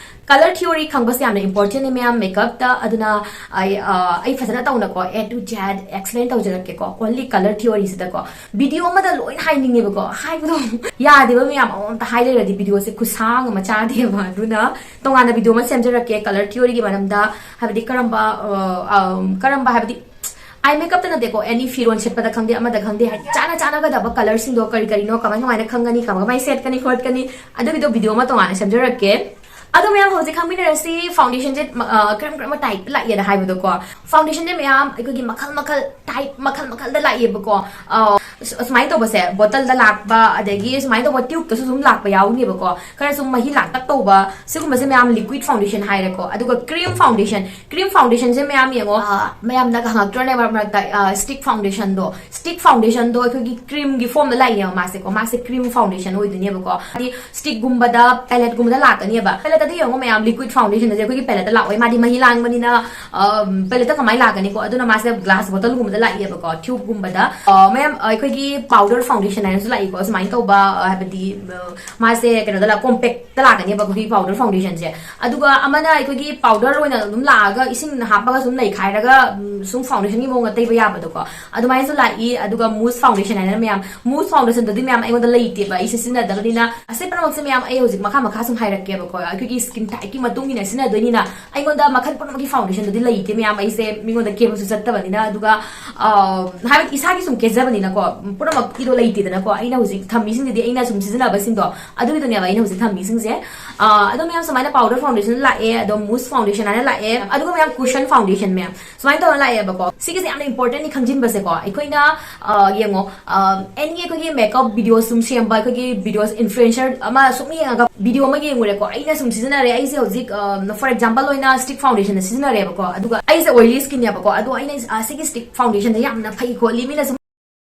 ꯀꯂꯔ ꯊꯤꯑꯣꯔꯤ ꯈꯪꯕꯁꯦ ꯌꯥꯝꯅ ꯏꯝꯄꯣꯔꯇꯦꯟꯅꯦ ꯃꯌꯥꯝ ꯃꯦꯀꯞꯇ꯫ ꯑꯗꯨꯅ ꯑꯩ, ꯑ, ꯑꯩ ꯐꯖꯅ ꯇꯧꯅꯀꯣ, A to Z explain ꯇꯧꯖꯔꯛꯀꯦꯀꯣ, ꯑꯣꯟꯂꯤ ꯀꯂꯔ ꯊꯤꯑꯣꯔꯤꯁꯤꯗꯀꯣ꯫ ꯚꯤꯗꯤꯑꯣ ꯑꯃꯗ ꯂꯣꯏꯅ ꯍꯥꯏꯅꯤꯡꯉꯦꯕꯀꯣ, ꯍꯥꯏꯕꯗꯣ ꯌꯥꯗꯦꯕ ꯃꯌꯥꯝ, ꯑꯃꯃꯝꯇ ꯍꯥꯏ ꯂꯩꯔꯗꯤ ꯚꯤꯗꯤꯑꯣꯁꯦ ꯈꯨꯁꯥꯡ ꯑꯃ ꯆꯥꯗꯦꯕ꯫ ꯑꯗꯨꯅ ꯇꯣꯉꯥꯟꯅ ꯚꯤꯗꯤꯑꯣ ꯑꯃ ꯁꯦꯝꯖꯔꯛꯀꯦ ꯀꯂꯔ ꯊꯤꯑꯣꯔꯤꯒꯤ ꯃꯔꯝꯗ, ꯍꯥꯏꯕꯗꯤ ꯀꯔꯝꯕ, ꯑ, ꯑ, ꯀꯔꯝꯕ, ꯍꯥꯏꯕꯗꯤ ꯑꯥꯏ ꯃꯦꯀꯞꯇ ꯅꯠꯇꯦꯀꯣ, ꯑꯦꯅꯤ ꯐꯤꯔꯣꯟ ꯁꯦꯠꯄꯗ ꯈꯪꯗꯦ, ꯑꯃꯗ ꯈꯪꯗꯦ, ꯍꯥꯏꯗꯤ ꯆꯥꯅ ꯆꯥꯅꯒꯗꯕ ꯀꯂꯔꯁꯤꯡꯗꯣ ꯀꯔꯤ ꯀꯔꯤꯅꯣ, ꯀꯃꯥꯏ ꯀꯃꯥꯏꯅ ꯈꯪꯒꯅꯤ, ꯀꯃꯥꯏ ꯀꯃꯥꯏꯅ ꯁꯦꯠꯀꯅꯤ ꯈꯣꯠꯀꯅꯤ, ꯑꯗꯨꯒꯤꯗꯣ ꯚꯤꯗꯤꯑꯣ ꯑꯃ ꯇꯣꯉꯥꯟꯅ ꯁꯦꯝꯖꯔꯛꯀꯦ꯫ ꯑꯗꯣ ꯃꯌꯥꯝ, ꯍꯧꯖꯤꯛ ꯈꯪꯃꯤꯟꯅꯔꯁꯤ ꯐꯥꯎꯟꯗꯦꯁꯟꯁꯦ ꯃ-, ꯑ, ꯀꯔꯝ ꯀꯔꯝꯕ ꯇꯥꯏꯞ ꯂꯥꯛꯑꯦꯅ ꯍꯥꯏꯕꯗꯣꯀꯣ꯫ ꯐꯥꯎꯟꯗꯦꯁꯟꯁꯦ ꯃꯌꯥꯝ ꯑꯩꯈꯣꯏꯒꯤ ꯃꯈꯜ ꯃꯈꯜ, ꯇꯥꯏꯞ ꯃꯈꯜ ꯃꯈꯜꯗ ꯂꯥꯛꯑꯦꯕꯀꯣ꯫ ꯑ, ꯁꯨ-, ꯁꯨꯃꯥꯏꯅ ꯇꯧꯕꯁꯦ, ꯕꯣꯇꯜꯗ ꯂꯥꯛꯄ, ꯑꯗꯒꯤ ꯁꯨꯃꯥꯏꯅ ꯇꯧꯕ ꯇ꯭ꯌꯨꯕꯇꯁꯨ ꯑꯗꯨꯝ ꯂꯥꯛꯄ ꯌꯥꯎꯅꯦꯕꯀꯣ꯫ ꯈꯔ ꯁꯨꯝ ꯃꯍꯤ ꯂꯥꯡꯇꯛ ꯇꯧꯕ, ꯁꯤꯒꯨꯝꯕꯁꯦ ꯃꯌꯥꯝ ꯂꯤꯀ꯭ꯋꯤꯠ ꯐꯥꯎꯟꯗꯦꯁꯟ ꯍꯥꯏꯔꯦꯀꯣ꯫ ꯑꯗꯨꯒ ꯀ꯭ꯔꯤꯝ ꯐꯥꯎꯟꯗꯦꯁꯟ, ꯀ꯭ꯔꯤꯝ ꯐꯥꯎꯟꯗꯦꯁꯟꯁꯦ ꯃꯌꯥꯝ ꯌꯦꯡꯉꯣ, ꯑ, ꯃꯌꯥꯝꯅꯒ ꯍꯪꯉꯛꯇ꯭ꯔꯅꯦ ꯃꯔꯛ ꯃꯔꯛꯇ, ꯑ, ꯁ꯭ꯇꯤꯛ ꯐꯥꯎꯟꯗꯦꯁꯟꯗꯣ, ꯁ꯭ꯇꯤꯛ ꯐꯥꯎꯟꯗꯦꯁꯟꯗꯣ ꯑꯩꯈꯣꯏꯒꯤ ꯀ꯭ꯔꯤꯝꯒꯤ ꯐꯣꯝꯗ ꯂꯥꯛꯏꯅꯦꯕ ꯃꯥꯁꯦꯀꯣ꯫ ꯃꯥꯁꯦ ꯀ꯭ꯔꯤꯝ ꯐꯥꯎꯟꯗꯦꯁꯟ ꯑꯣꯏꯗꯣꯏꯅꯦꯕꯀꯣ꯫ ꯍꯥꯏꯗꯤ ꯁ꯭ꯇꯤꯛꯒꯨꯝꯕꯗ, ꯄꯦꯂꯦꯠꯀꯨꯝꯕꯗ ꯂꯥꯛꯀꯅꯦꯕ꯫ ꯄꯦꯂꯦꯠꯇꯗꯤ ꯌꯦꯡꯉꯣ ꯃꯌꯥꯝ, ꯂꯤꯀ꯭ꯋꯤꯠ ꯐꯥꯎꯟꯗꯦꯁꯟꯗꯗꯤ ꯑꯩꯈꯣꯏꯒꯤ ꯄꯦꯂꯦꯠꯇ ꯂꯥꯛꯑꯣꯏ, ꯃꯥꯗꯤ ꯃꯍꯤ ꯂꯥꯡꯕꯅꯤꯅ, ꯑ, ꯄꯦꯂꯦꯠꯇ ꯀꯃꯥꯏꯅ ꯂꯥꯛꯀꯅꯤꯀꯣ? ꯑꯗꯨꯅ ꯃꯥꯁꯦ ꯒ꯭ꯂꯥꯁ ꯕꯣꯇꯜꯒꯨꯝꯕꯗ ꯂꯥꯛꯑꯦꯕꯀꯣ, ꯇ꯭ꯌꯨꯕꯒꯨꯝꯕꯗ꯫ ꯑ, ꯃꯌꯥꯝ, ꯑ, ꯑꯩꯈꯣꯏꯒꯤ ꯄꯥꯎꯗꯔ ꯐꯥꯎꯟꯗꯦꯁꯟ ꯍꯥꯏꯅꯁꯨ ꯂꯥꯛꯏꯀꯣ, ꯁꯨꯃꯥꯏꯅ ꯇꯧꯕ, ꯑ, ꯍꯥꯏꯕꯗꯤ, ꯑ, ꯃꯥꯁꯦ ꯀꯩꯅꯣꯗ ꯂꯥꯛ-, ꯀꯣꯝꯄꯦꯛ ꯇ ꯂꯥꯛꯀꯅꯦꯕ ꯑꯩꯈꯣꯏꯒꯤ ꯄꯥꯎꯗꯔ ꯐꯥꯎꯟꯗꯦꯁꯟꯁꯦ꯫ ꯑꯗꯨꯒ ꯑꯃꯅ ꯑꯩꯈꯣꯏꯒꯤ ꯄꯥꯎꯗꯔ ꯑꯣꯏꯅ ꯑꯗꯨꯝ ꯂꯥꯛꯑꯒ ꯏꯁꯤꯡ ꯍꯥꯞꯄꯒ ꯁꯨꯝ ꯅꯩꯈꯥꯏꯔꯒ, ꯎꯝ, ꯁꯨꯝ ꯐꯥꯎꯟꯗꯦꯁꯟꯒꯤ ꯃꯑꯣꯡꯗ ꯇꯩꯕ ꯌꯥꯕꯗꯣꯀꯣ, ꯑꯗꯨꯃꯥꯏꯅꯁꯨ ꯂꯥꯛꯏ꯫ ꯑꯗꯨꯒ ꯃꯨꯁ ꯐꯥꯎꯟꯗꯦꯁꯟ ꯍꯥꯏꯅ ꯃꯌꯥꯝ, ꯃꯨꯁ ꯐꯥꯎꯟꯗꯦꯁꯟꯗꯨꯗꯤ ꯃꯌꯥꯝ ꯑꯩꯉꯣꯟꯗ ꯂꯩꯇꯦꯕ, ꯑꯩ ꯁꯤꯖꯤꯟꯅꯗꯕꯅꯤꯅ꯫ ꯑꯁꯤ ꯄꯨꯝꯅꯃꯛꯁꯦ ꯃꯌꯥꯝ ꯑꯩ ꯍꯧꯖꯤꯛ ꯃꯈꯥ ꯃꯈꯥ ꯁꯨꯝ ꯍꯥꯏꯔꯛꯀꯦꯕꯀꯣ꯫ ꯑꯩꯈꯣꯏꯒꯤ ꯁ꯭ꯀꯤꯟ ꯇꯥꯏꯞꯀꯤ ꯃꯇꯨꯡ ꯏꯟꯅ ꯁꯤꯖꯤꯟꯅꯗꯣꯏꯅꯤꯅ ꯑꯩꯉꯣꯟꯗ ꯃꯈꯜ ꯄꯨꯝꯅꯃꯛꯀꯤ ꯐꯥꯎꯟꯗꯦꯁꯟꯗꯨꯗꯤ ꯂꯩꯇꯦ ꯃꯌꯥꯝ꯫ ꯑꯩꯁꯦ ꯃꯤꯉꯣꯟꯗ ꯀꯦꯕꯁꯨ ꯆꯠꯇꯕꯅꯤꯅ, ꯑꯗꯨꯒ ꯑ, ꯍꯥꯏꯕꯗꯤ ꯏꯁꯥꯒꯤ ꯁꯨꯝ ꯀꯦꯖꯕꯅꯤꯅꯀꯣ, ꯄꯨꯝꯅꯃꯛꯀꯤꯗꯣ ꯂꯩꯇꯦꯗꯅꯀꯣ꯫ ꯑꯩꯅ ꯍꯧꯖꯤꯛ ꯊꯝꯃꯤꯁꯤꯡꯁꯤꯗꯤ ꯑꯩꯅ ꯁꯨꯝ ꯁꯤꯖꯤꯟꯅꯕꯁꯤꯡꯗꯣ, ꯑꯗꯨꯒꯤꯗꯨꯅꯦꯕ ꯑꯩꯅ ꯍꯧꯖꯤꯛ ꯊꯝꯃꯤꯁꯤꯡꯁꯦ꯫ ꯑ, ꯑꯗꯣ ꯃꯌꯥꯝ, ꯁꯨꯃꯥꯏꯅ ꯄꯥꯎꯗꯔ ꯐꯥꯎꯟꯗꯦꯁꯟ ꯂꯥꯛꯑꯦ, ꯑꯗꯣ ꯃꯨꯁ ꯐꯥꯎꯟꯗꯦꯁꯟ ꯍꯥꯏꯅ ꯂꯥꯛꯑꯦ, ꯑꯗꯨꯒ ꯃꯌꯥꯝ ꯀꯨꯁꯟ ꯐꯥꯎꯟꯗꯦꯁꯟ ꯃꯌꯥꯝ ꯁꯨꯃꯥꯏꯅ ꯇꯧꯔ ꯂꯥꯛꯑꯦꯕꯀꯣ꯫ ꯁꯤꯒꯤꯁꯦ ꯌꯥꯝꯅ ꯏꯝꯄꯣꯔꯇꯦꯟꯅꯤ ꯈꯪꯖꯤꯟꯕꯁꯦꯀꯣ꯫ ꯑꯩꯈꯣꯏꯅ, ꯑ, ꯌꯦꯡꯉꯣ, ꯑ, ꯑꯦꯅꯤ ꯑꯩꯈꯣꯏꯒꯤ ꯃꯦꯀꯞ ꯚꯤꯗꯤꯑꯣ ꯁꯨꯝ ꯁꯦꯝꯕ, ꯑꯩꯈꯣꯏꯒꯤ ꯚꯤꯗꯤꯑꯣ ꯏꯟꯐ꯭ꯂꯨꯑꯦꯟꯁꯔ ꯑꯃ ꯁꯨꯝ ꯌꯦꯡꯉꯒ ꯚꯤꯗꯤꯑꯣ ꯑꯃ ꯌꯦꯡꯉꯨꯔꯦꯀꯣ, ꯑꯩꯅ ꯁꯨꯝ ꯁꯤꯖꯤꯟꯅꯔꯦ꯫ ꯑꯩꯁꯦ ꯍꯧꯖꯤꯛ, ꯑ, ꯐꯣꯔ ꯑꯦꯛꯖꯥꯝꯄꯜ ꯑꯣꯏꯅ ꯁ꯭ꯇꯤꯛ ꯐꯥꯎꯟꯗꯦꯁꯟꯗ ꯁꯤꯖꯤꯟꯅꯔꯦꯕꯀꯣ, ꯑꯗꯨꯒ ꯑꯩꯁꯦ ꯑꯣꯏꯂꯤ ꯁ꯭ꯀꯤꯟꯅꯦꯕꯀꯣ, ꯑꯗꯣ ꯑꯩꯅ, ꯑ, ꯁꯤꯒꯤ ꯁ꯭ꯇꯤꯛ ꯐꯥꯎꯟꯗꯦꯁꯟꯁꯦ ꯌꯥꯝꯅ ꯐꯩ ꯈꯣꯠꯂꯤ ꯃꯤꯅ ꯁꯨꯝ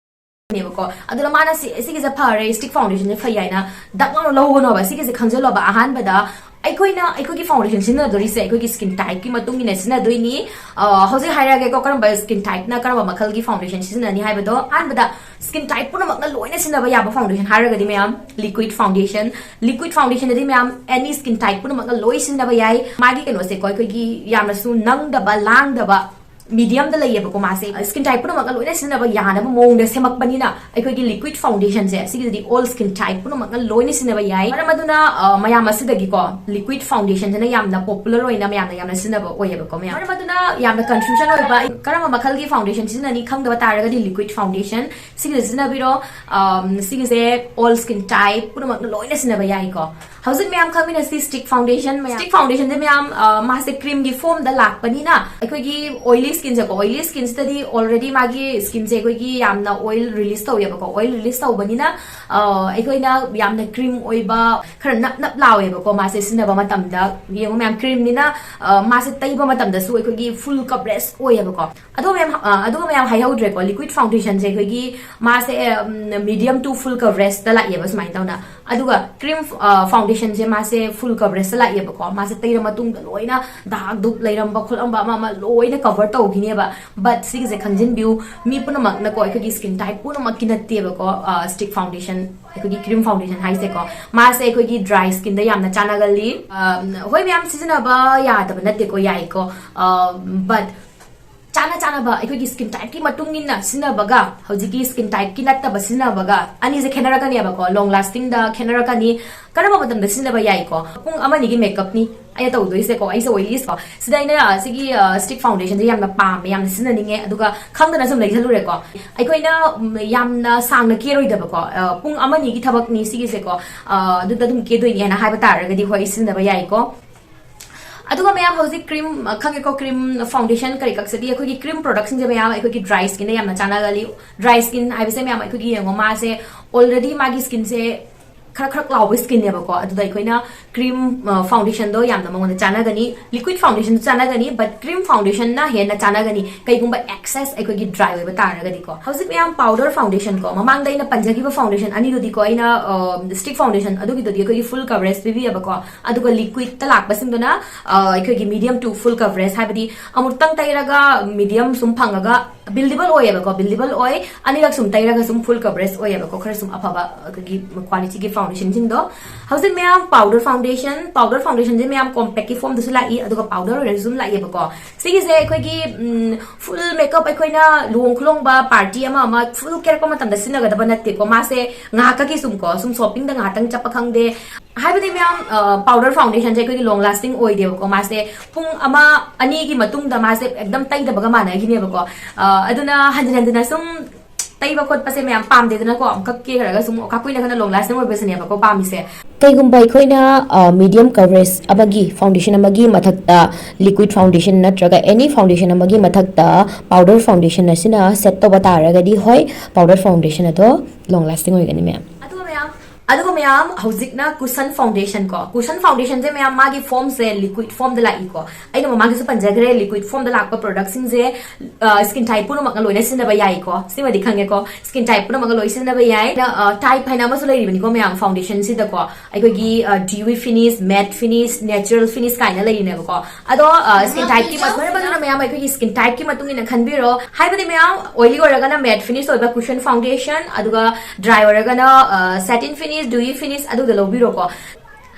ꯅꯦꯕꯀꯣ꯫ ꯑꯗꯨꯅ ꯃꯥꯅ ꯁꯤ, ꯁꯤꯒꯤꯁꯦ ꯐꯔꯦ, ꯁ꯭ꯇꯤꯛ ꯐꯥꯎꯟꯗꯦꯁꯟꯁꯦ ꯐꯩ ꯍꯥꯏꯅ ꯗꯛ ꯂꯥꯎꯅ ꯂꯧꯒꯅꯣꯕ꯫ ꯁꯤꯒꯤꯁꯦ ꯈꯪꯖꯜꯂꯣꯕ꯫ ꯑꯍꯥꯟꯕꯗ ꯑꯩꯈꯣꯏꯅ, ꯑꯩꯈꯣꯏꯒꯤ ꯐꯥꯎꯟꯗꯦꯁꯟ ꯁꯤꯖꯤꯟꯅꯗꯣꯔꯤꯁꯦ ꯑꯩꯈꯣꯏꯒꯤ ꯁ꯭ꯀꯤꯟ ꯇꯥꯏꯞꯀꯤ ꯃꯇꯨꯡ ꯏꯟꯅ ꯁꯤꯖꯤꯟꯅꯗꯣꯏꯅꯤ꯫ ꯑ, ꯍꯧꯖꯤꯛ ꯍꯥꯏꯔꯛꯑꯒꯦꯀꯣ, ꯀꯔꯝꯕ ꯁ꯭ꯀꯤꯟ ꯇꯥꯏꯞꯅ ꯀꯔꯝꯕ ꯃꯈꯜꯒꯤ ꯐꯥꯎꯟꯗꯦꯁꯟ ꯁꯤꯖꯤꯟꯅꯅꯤ ꯍꯥꯏꯕꯗꯣ꯫ ꯑꯍꯥꯟꯕꯗ, ꯁ꯭ꯀꯤꯟ ꯇꯥꯏꯞ ꯄꯨꯝꯅꯃꯛꯅ ꯂꯣꯏꯅ ꯁꯤꯖꯤꯟꯅꯕ ꯌꯥꯕ ꯐꯥꯎꯟꯗꯦꯁꯟ ꯍꯥꯏꯔꯒꯗꯤ ꯃꯌꯥꯝ, ꯂꯤꯀ꯭ꯋꯤꯠ ꯐꯥꯎꯟꯗꯦꯁꯟ꯫ ꯂꯤꯀ꯭ꯋꯤꯠ ꯐꯥꯎꯟꯗꯦꯁꯟꯗꯗꯤ ꯃꯌꯥꯝ ꯑꯦꯅꯤ ꯁ꯭ꯀꯤꯟ ꯇꯥꯏꯞ ꯄꯨꯝꯅꯃꯛꯅ ꯂꯣꯏ ꯁꯤꯖꯤꯟꯅꯕ ꯌꯥꯏ꯫ ꯃꯥꯒꯤ ꯀꯩꯅꯣꯁꯦꯀꯣ, ꯑꯩꯈꯣꯏꯒꯤ ꯌꯥꯝꯅꯁꯨ ꯅꯪꯗꯕ, ꯂꯥꯡꯗꯕ, ꯃꯤꯗꯤꯌꯝꯗ ꯂꯩꯌꯦꯕꯀꯣ ꯃꯥꯁꯦ꯫ ꯁ꯭ꯀꯤꯟ ꯇꯥꯏꯞ ꯄꯨꯝꯅꯃꯛꯅ ꯂꯣꯏꯅ ꯁꯤꯖꯤꯟꯅꯕ ꯌꯥꯅꯕ ꯃꯑꯣꯡꯗ ꯁꯦꯝꯃꯛꯄꯅꯤꯅ ꯑꯩꯈꯣꯏꯒꯤ ꯂꯤꯀ꯭ꯋꯤꯠ ꯐꯥꯎꯟꯗꯦꯁꯟꯁꯦ, ꯁꯤꯒꯤꯗꯗꯤ ꯑꯣꯜ ꯁ꯭ꯀꯤꯟ ꯇꯥꯏꯞ ꯄꯨꯝꯅꯃꯛꯅ ꯂꯣꯏꯅ ꯁꯤꯖꯤꯟꯅꯕ ꯌꯥꯏ꯫ ꯃꯔꯝ ꯑꯗꯨꯅ, ꯑ, ꯃꯌꯥꯝ ꯑꯁꯤꯗꯒꯤꯀꯣ, ꯂꯤꯀ꯭ꯋꯤꯠ ꯐꯥꯎꯟꯗꯦꯁꯟꯁꯤꯅ ꯌꯥꯝꯅ ꯄꯣꯄꯨꯂꯔ ꯑꯣꯏꯅ ꯃꯌꯥꯝꯅ ꯌꯥꯝꯅ ꯁꯤꯖꯤꯟꯅꯕ ꯑꯣꯏꯌꯦꯕꯀꯣ, ꯃꯌꯥꯝ꯫ ꯃꯔꯝ ꯑꯗꯨꯅ ꯌꯥꯝꯅ ꯀꯟꯐ꯭ꯌꯨꯖꯟ ꯑꯣꯏꯕ, ꯀꯔꯝꯕ ꯃꯈꯜꯒꯤ ꯐꯥꯎꯟꯗꯦꯁꯟ ꯁꯤꯖꯤꯟꯅꯅꯤ ꯈꯪꯗꯕ ꯇꯥꯔꯒꯗꯤ ꯂꯤꯀ꯭ꯋꯤꯠ ꯐꯥꯎꯟꯗꯦꯁꯟ ꯁꯤꯒꯤꯁꯦ ꯁꯤꯖꯤꯟꯅꯕꯤꯔꯣ꯫ ꯑꯝ, ꯁꯤꯒꯤꯁꯦ ꯑꯣꯜ ꯁ꯭ꯀꯤꯟ ꯇꯥꯏꯞ ꯄꯨꯝꯅꯃꯛꯅ ꯂꯣꯏꯅ ꯁꯤꯖꯤꯟꯅꯕ ꯌꯥꯏꯀꯣ꯫ ꯍꯧꯖꯤꯛ ꯃꯌꯥꯝ ꯈꯪꯃꯤꯟꯅꯁꯤ ꯁ꯭ꯇꯤꯛ ꯐꯥꯎꯟꯗꯦꯁꯟ ꯃꯌꯥꯝ꯫ ꯁ꯭ꯇꯤꯛ ꯐꯥꯎꯟꯗꯦꯁꯟꯁꯦ ꯃꯌꯥꯝ, ꯑ, ꯃꯥꯁꯦ ꯀ꯭ꯔꯤꯝꯒꯤ ꯐꯣꯝꯗ ꯂꯥꯛꯄꯅꯤꯅ ꯑꯩꯈꯣꯏꯒꯤ ꯑꯣꯏꯂꯤ ꯁ꯭ꯀꯤꯟꯁꯦꯀꯣ, ꯑꯣꯏꯂꯤ ꯁ꯭ꯀꯤꯟꯁꯤꯗꯗꯤ ꯑꯣꯜꯔꯦꯗꯤ ꯃꯥꯒꯤ ꯁ꯭ꯀꯤꯟꯁꯦ ꯑꯩꯈꯣꯏꯒꯤ ꯌꯥꯝꯅ ꯑꯣꯏꯜ ꯔꯤꯂꯤꯁ ꯇꯧꯋꯦꯕꯀꯣ꯫ ꯑꯣꯏꯜ ꯔꯤꯂꯤꯁ ꯇꯧꯕꯅꯤꯅ, ꯑ, ꯑꯩꯈꯣꯏꯅ ꯌꯥꯝꯅ ꯀ꯭ꯔꯤꯝ ꯑꯣꯏꯕ, ꯈꯔ ꯅꯞ ꯅꯞ ꯂꯥꯎꯋꯦꯕꯀꯣ ꯃꯥꯁꯦ ꯁꯤꯖꯤꯟꯅꯕ ꯃꯇꯝꯗ꯫ ꯌꯦꯡꯉꯣ ꯃꯌꯥꯝ, ꯀ꯭ꯔꯤꯝꯅꯤꯅ, ꯑ, ꯃꯥꯁꯦ ꯇꯩꯕ ꯃꯇꯝꯗꯁꯨ ꯑꯩꯈꯣꯏꯒꯤ ꯐꯨꯜ ꯀꯕꯔꯦꯖ ꯑꯣꯏꯌꯦꯕꯀꯣ꯫ ꯑꯗꯣ ꯃꯌꯥꯝ, ꯑ, ꯑꯗꯨꯒ ꯃꯌꯥꯝ ꯍꯥꯏꯍꯧꯗ꯭ꯔꯦꯀꯣ, ꯂꯤꯀ꯭ꯋꯤꯠ ꯐꯥꯎꯟꯗꯦꯁꯟꯁꯦ ꯑꯩꯈꯣꯏꯒꯤ ꯃꯥꯁꯦ, ꯎꯝ, ꯃꯤꯗꯤꯌꯝ ꯇꯨ ꯐꯨꯜ ꯀꯕꯔꯦꯖꯇ ꯂꯥꯛꯑꯦꯕ ꯁꯨꯃꯥꯏꯅ ꯇꯧꯅ꯫ ꯑꯗꯨꯒ ꯀ꯭ꯔꯤꯝ, ꯑ, ꯐꯥꯎꯟꯗꯦꯁꯟꯁꯦ ꯃꯥꯁꯦ ꯐꯨꯜ ꯀꯕꯔꯦꯖꯇ ꯂꯥꯛꯑꯦꯕꯀꯣ꯫ ꯃꯥꯁꯦ ꯇꯩꯔ ꯃꯇꯨꯡꯗ ꯂꯣꯏꯅ ꯗꯥꯛ ꯗꯨꯛ ꯂꯩꯔꯝꯕ ꯈꯣꯠꯂꯝꯕ ꯑꯃ ꯑꯃ ꯂꯣꯏꯅ ꯀꯚꯔ ꯇꯧꯈꯤꯅꯦꯕ꯫ ꯕꯠ ꯁꯤꯒꯤꯁꯦ ꯈꯪꯖꯤꯟꯕꯤꯌꯨ, ꯃꯤ ꯄꯨꯝꯅꯃꯛꯅꯀꯣ, ꯑꯩꯈꯣꯏꯒꯤ ꯁ꯭ꯀꯤꯟ ꯇꯥꯏꯞ ꯄꯨꯝꯅꯃꯛꯀꯤ ꯅꯠꯇꯦꯕꯀꯣ, ꯑ, ꯁ꯭ꯇꯤꯛ ꯐꯥꯎꯟꯗꯦꯁꯟ, ꯑꯩꯈꯣꯏꯒꯤ ꯀ꯭ꯔꯤꯝ ꯐꯥꯎꯟꯗꯦꯁꯟ ꯍꯥꯏꯁꯦꯀꯣ꯫ ꯃꯥꯁꯦ ꯑꯩꯈꯣꯏꯒꯤ ꯗ꯭ꯔꯥꯏ ꯁ꯭ꯀꯤꯟꯗ ꯌꯥꯝꯅ ꯆꯥꯟꯅꯒꯜꯂꯤ꯫ ꯑ, ꯍꯣꯏ ꯃꯌꯥꯝ, ꯁꯤꯖꯤꯟꯅꯕ ꯌꯥꯗꯕ ꯅꯠꯇꯦꯀꯣ, ꯌꯥꯏꯀꯣ꯫ ꯑ, ꯕꯠ ꯆꯥꯅ ꯆꯥꯅꯕ ꯑꯩꯈꯣꯏꯒꯤ skin type ꯀꯤ ꯃꯇꯨꯡ ꯏꯟꯅ ꯁꯤꯖꯤꯟꯅꯕꯒ ꯍꯧꯖꯤꯛꯀꯤ skin type ꯀꯤ ꯅꯠꯇꯕ ꯁꯤꯖꯤꯟꯅꯕꯒ ꯑꯅꯤꯁꯦ ꯈꯦꯠꯅꯔꯛꯀꯅꯦꯕꯀꯣ, long lasting ꯗ ꯈꯦꯠꯅꯔꯛꯀꯅꯤ꯫ ꯀꯔꯝꯕ ꯃꯇꯝꯗ ꯁꯤꯖꯤꯟꯅꯕ ꯌꯥꯏꯀꯣ? ꯄꯨꯡ ꯑꯃ ꯑꯅꯤꯒꯤ makeup ꯅꯤ ꯑꯩꯅ ꯇꯧꯗꯣꯏꯁꯦꯀꯣ꯫ ꯑꯩꯁꯦ oily ꯁꯦ ꯀꯣ, ꯁꯤꯗ ꯑꯩꯅ ꯁꯤꯒꯤ stick foundation ꯁꯦ ꯌꯥꯝꯅ ꯄꯥꯝꯃꯦ, ꯌꯥꯝꯅ ꯁꯤꯖꯤꯟꯅꯅꯤꯡꯉꯦ, ꯑꯗꯨꯒ ꯈꯪꯗꯅ ꯁꯨꯝ ꯂꯩꯁꯜꯂꯨꯔꯦꯀꯣ꯫ ꯑꯩꯈꯣꯏꯅ ꯎꯝ, ꯌꯥꯝꯅ ꯁꯥꯡꯅ ꯀꯦꯔꯣꯏꯗꯕꯀꯣ, ꯑ, ꯄꯨꯡ ꯑꯃ ꯑꯅꯤꯒꯤ ꯊꯕꯛꯅꯤ ꯁꯤꯒꯤꯁꯦꯀꯣ, ꯑ, ꯑꯗꯨꯗ ꯑꯗꯨꯝ ꯀꯦꯗꯣꯏꯅꯦ ꯍꯥꯏꯅ ꯍꯥꯏꯕ ꯇꯥꯔꯒꯗꯤ ꯍꯣꯏ, ꯁꯤꯖꯤꯟꯅꯕ ꯌꯥꯏꯀꯣ꯫ ꯑꯗꯨꯒ ꯃꯌꯥꯝ ꯍꯧꯖꯤꯛ cream, ꯑ, ꯈꯪꯉꯦꯀꯣ, cream foundation ꯀꯔꯤ ꯀꯛꯁꯤꯗꯤ ꯑꯩꯈꯣꯏꯒꯤ cream product ꯁꯤꯡꯁꯦ ꯃꯌꯥꯝ ꯑꯩꯈꯣꯏꯒꯤ dry skin ꯗ ꯌꯥꯝꯅ ꯆꯥꯟꯅꯒꯜꯂꯤ꯫ Dry skin ꯍꯥꯏꯕꯁꯦ ꯃꯌꯥꯝ ꯑꯩꯈꯣꯏꯒꯤ ꯌꯦꯡꯉꯣ, ꯃꯥꯁꯦ already ꯃꯥꯒꯤ skin ꯁꯦ ꯈꯔ ꯈꯔ ꯂꯥꯎꯕ skin ꯅꯦꯕꯀꯣ, ꯑꯗꯨꯗ ꯑꯩꯈꯣꯏꯅ cream, ꯑ, foundation ꯗꯣ ꯌꯥꯝꯅ ꯃꯉꯣꯟꯗ ꯆꯥꯟꯅꯒꯅꯤ, liquid foundation ꯁꯨ ꯆꯥꯟꯅꯒꯅꯤ, but cream foundation ꯅ ꯍꯦꯟꯅ ꯆꯥꯟꯅꯒꯅꯤ ꯀꯩꯒꯨꯝꯕ excess ꯑꯩꯈꯣꯏꯒꯤ dry ꯑꯣꯏꯕ ꯇꯥꯔꯒꯗꯤꯀꯣ꯫ ꯍꯧꯖꯤꯛ ꯃꯌꯥꯝ powder foundation ꯀꯣ, ꯃꯃꯥꯡꯗ ꯑꯩꯅ ꯄꯟꯖꯈꯤꯕ foundation ꯑꯅꯤꯗꯨꯗꯤꯀꯣ, ꯑꯩꯅ, ꯑ, stick foundation ꯑꯗꯨꯒꯤꯗꯨꯗꯤ ꯑꯩꯈꯣꯏꯒꯤ full coverage ꯄꯤꯕꯤꯑꯕꯀꯣ, ꯑꯗꯨꯒ liquid ꯇ ꯂꯥꯛꯄꯁꯤꯡꯗꯨꯅ, ꯑ, ꯑꯩꯈꯣꯏꯒꯤ medium to full coverage, ꯍꯥꯏꯕꯗꯤ ꯑꯃꯨꯛꯇꯪ ꯇꯩꯔꯒ medium ꯁꯨꯝ ꯐꯪꯉꯒ buildable ꯑꯣꯏꯌꯦꯕꯀꯣ, buildable ꯑꯣꯏ, ꯑꯅꯤꯔꯛ ꯁꯨꯝ ꯇꯩꯔꯒ ꯁꯨꯝ full coverage ꯑꯣꯏꯌꯦꯕꯀꯣ, ꯈꯔ ꯁꯨꯝ ꯑꯐꯕ ꯑꯩꯈꯣꯏꯒꯤ quality ꯒꯤ foundation ꯁꯤꯡꯗꯣ꯫ ꯍꯧꯖꯤꯛ ꯃꯌꯥꯝ powder foundation, powder foundation ꯁꯦ ꯃꯌꯥꯝ compact ꯀꯤ form ꯗꯁꯨ ꯂꯥꯛꯏ, ꯑꯗꯨꯒ powder ꯑꯣꯏꯔꯁꯨ ꯑꯗꯨꯝ ꯂꯥꯛꯑꯦꯕꯀꯣ꯫ ꯁꯤꯒꯤꯁꯦ ꯑꯩꯈꯣꯏꯒꯤ, ꯎꯝ, full makeup ꯑꯩꯈꯣꯏꯅ ꯂꯨꯍꯣꯡ ꯈꯨꯂꯣꯡꯕ party ꯑꯃ ꯑꯃ full ꯀꯦꯔꯛꯄ ꯃꯇꯝꯗ ꯁꯤꯖꯤꯟꯅꯒꯗꯕ ꯅꯠꯇꯦꯀꯣ, ꯃꯥꯁꯦ ꯉꯥꯏꯍꯥꯛꯀꯤ ꯁꯨꯝ ꯀꯣ, ꯁꯨꯝ shopping ꯗ ꯉꯥꯏꯍꯥꯛꯇꯪ ꯆꯠꯄ ꯈꯪꯗꯦ, ꯍꯥꯏꯕꯗꯤ ꯃꯌꯥꯝ, ꯑ, powder foundation ꯁꯦ ꯑꯩꯈꯣꯏꯒꯤ long lasting ꯑꯣꯏꯗꯦꯕꯀꯣ, ꯃꯥꯁꯦ ꯄꯨꯡ ꯑꯃ ꯑꯅꯤꯒꯤ ꯃꯇꯨꯡꯗ ꯃꯥꯁꯦ ꯑꯦꯛꯗꯝ ꯇꯩꯗꯕꯒ ꯃꯥꯟꯅꯈꯤꯅꯦꯕꯀꯣ꯫ ꯑ, ꯑꯗꯨꯅ ꯍꯟꯖꯤꯟ ꯍꯟꯖꯤꯟꯅ ꯁꯨꯝ ꯇꯩꯕ ꯈꯣꯠꯄꯁꯦ ꯃꯌꯥꯝ ꯄꯥꯝꯗꯦꯗꯅꯀꯣ, ꯑꯃꯨꯛꯈꯛ ꯀꯦꯈ꯭ꯔꯒ ꯁꯨꯝ ꯀꯥꯀꯨꯏꯅ ꯈꯔ long lasting ꯑꯣꯏꯕꯁꯤꯅꯦꯕꯀꯣ ꯄꯥꯝꯃꯤꯁꯦ꯫ ꯀꯩꯒꯨꯝꯕ ꯑꯩꯈꯣꯏꯅ, ꯑ, medium coverage ꯑꯃꯒꯤ foundation ꯑꯃꯒꯤ ꯃꯊꯛꯇ liquid foundation ꯅꯠꯇ꯭ꯔꯒ any foundation ꯑꯃꯒꯤ ꯃꯊꯛꯇ powder foundation ꯑꯁꯤꯅ set ꯇꯧꯕ ꯇꯥꯔꯒꯗꯤ, ꯍꯣꯏ, powder foundation ꯑꯗꯣ long lasting ꯑꯣꯏꯒꯅꯤ ꯃꯌꯥꯝ꯫ ꯑꯗꯨꯒ ꯃꯌꯥꯝ, ꯑꯗꯨꯒ ꯃꯌꯥꯝ ꯍꯧꯖꯤꯛꯅ cushion foundation ꯀꯣ, cushion foundation ꯁꯦ ꯃꯌꯥꯝ ꯃꯥꯒꯤ form ꯁꯦ liquid form ꯗ ꯂꯥꯛꯏꯀꯣ꯫ ꯑꯩꯅ ꯃꯃꯥꯡꯗꯁꯨ ꯄꯟꯖꯈ꯭ꯔꯦ, liquid form ꯗ ꯂꯥꯛꯄ product ꯁꯤꯡꯁꯦ, ꯑ, skin type ꯄꯨꯝꯅꯃꯛꯅ ꯂꯣꯏꯅ ꯁꯤꯖꯤꯟꯅꯕ ꯌꯥꯏꯀꯣ, ꯁꯤꯃꯗꯤ ꯈꯪꯉꯦꯀꯣ, skin type ꯄꯨꯝꯅꯃꯛꯅ ꯂꯣꯏ ꯁꯤꯖꯤꯟꯅꯕ ꯌꯥꯏ꯫ ꯑ, type ꯍꯥꯏꯅ ꯑꯃꯁꯨ ꯂꯩꯔꯤꯕꯅꯤꯀꯣ ꯃꯌꯥꯝ, foundation ꯁꯤꯗꯀꯣ, ꯑꯩꯈꯣꯏꯒꯤ, ꯑ, dewy finish, matte finish, natural finish ꯀꯥꯏꯅ ꯂꯩꯔꯤꯅꯦꯕꯀꯣ꯫ ꯑꯗꯣ, ꯑ, skin type ꯀꯤ ꯃꯇꯨꯡ ꯏꯟꯅ ꯃꯌꯥꯝ ꯑꯩꯈꯣꯏꯒꯤ skin type ꯀꯤ ꯃꯇꯨꯡ ꯏꯟꯅ ꯈꯟꯕꯤꯔꯣ꯫ ꯍꯥꯏꯕꯗꯤ ꯃꯌꯥꯝ oily ꯑꯣꯏꯔꯒꯅ matte finish ꯑꯣꯏꯕ cushion foundation, ꯑꯗꯨꯒ dry ꯑꯣꯏꯔꯒꯅ, ꯑ, satin finish, dewy finish ꯑꯗꯨꯗ ꯂꯧꯕꯤꯔꯣꯀꯣ꯫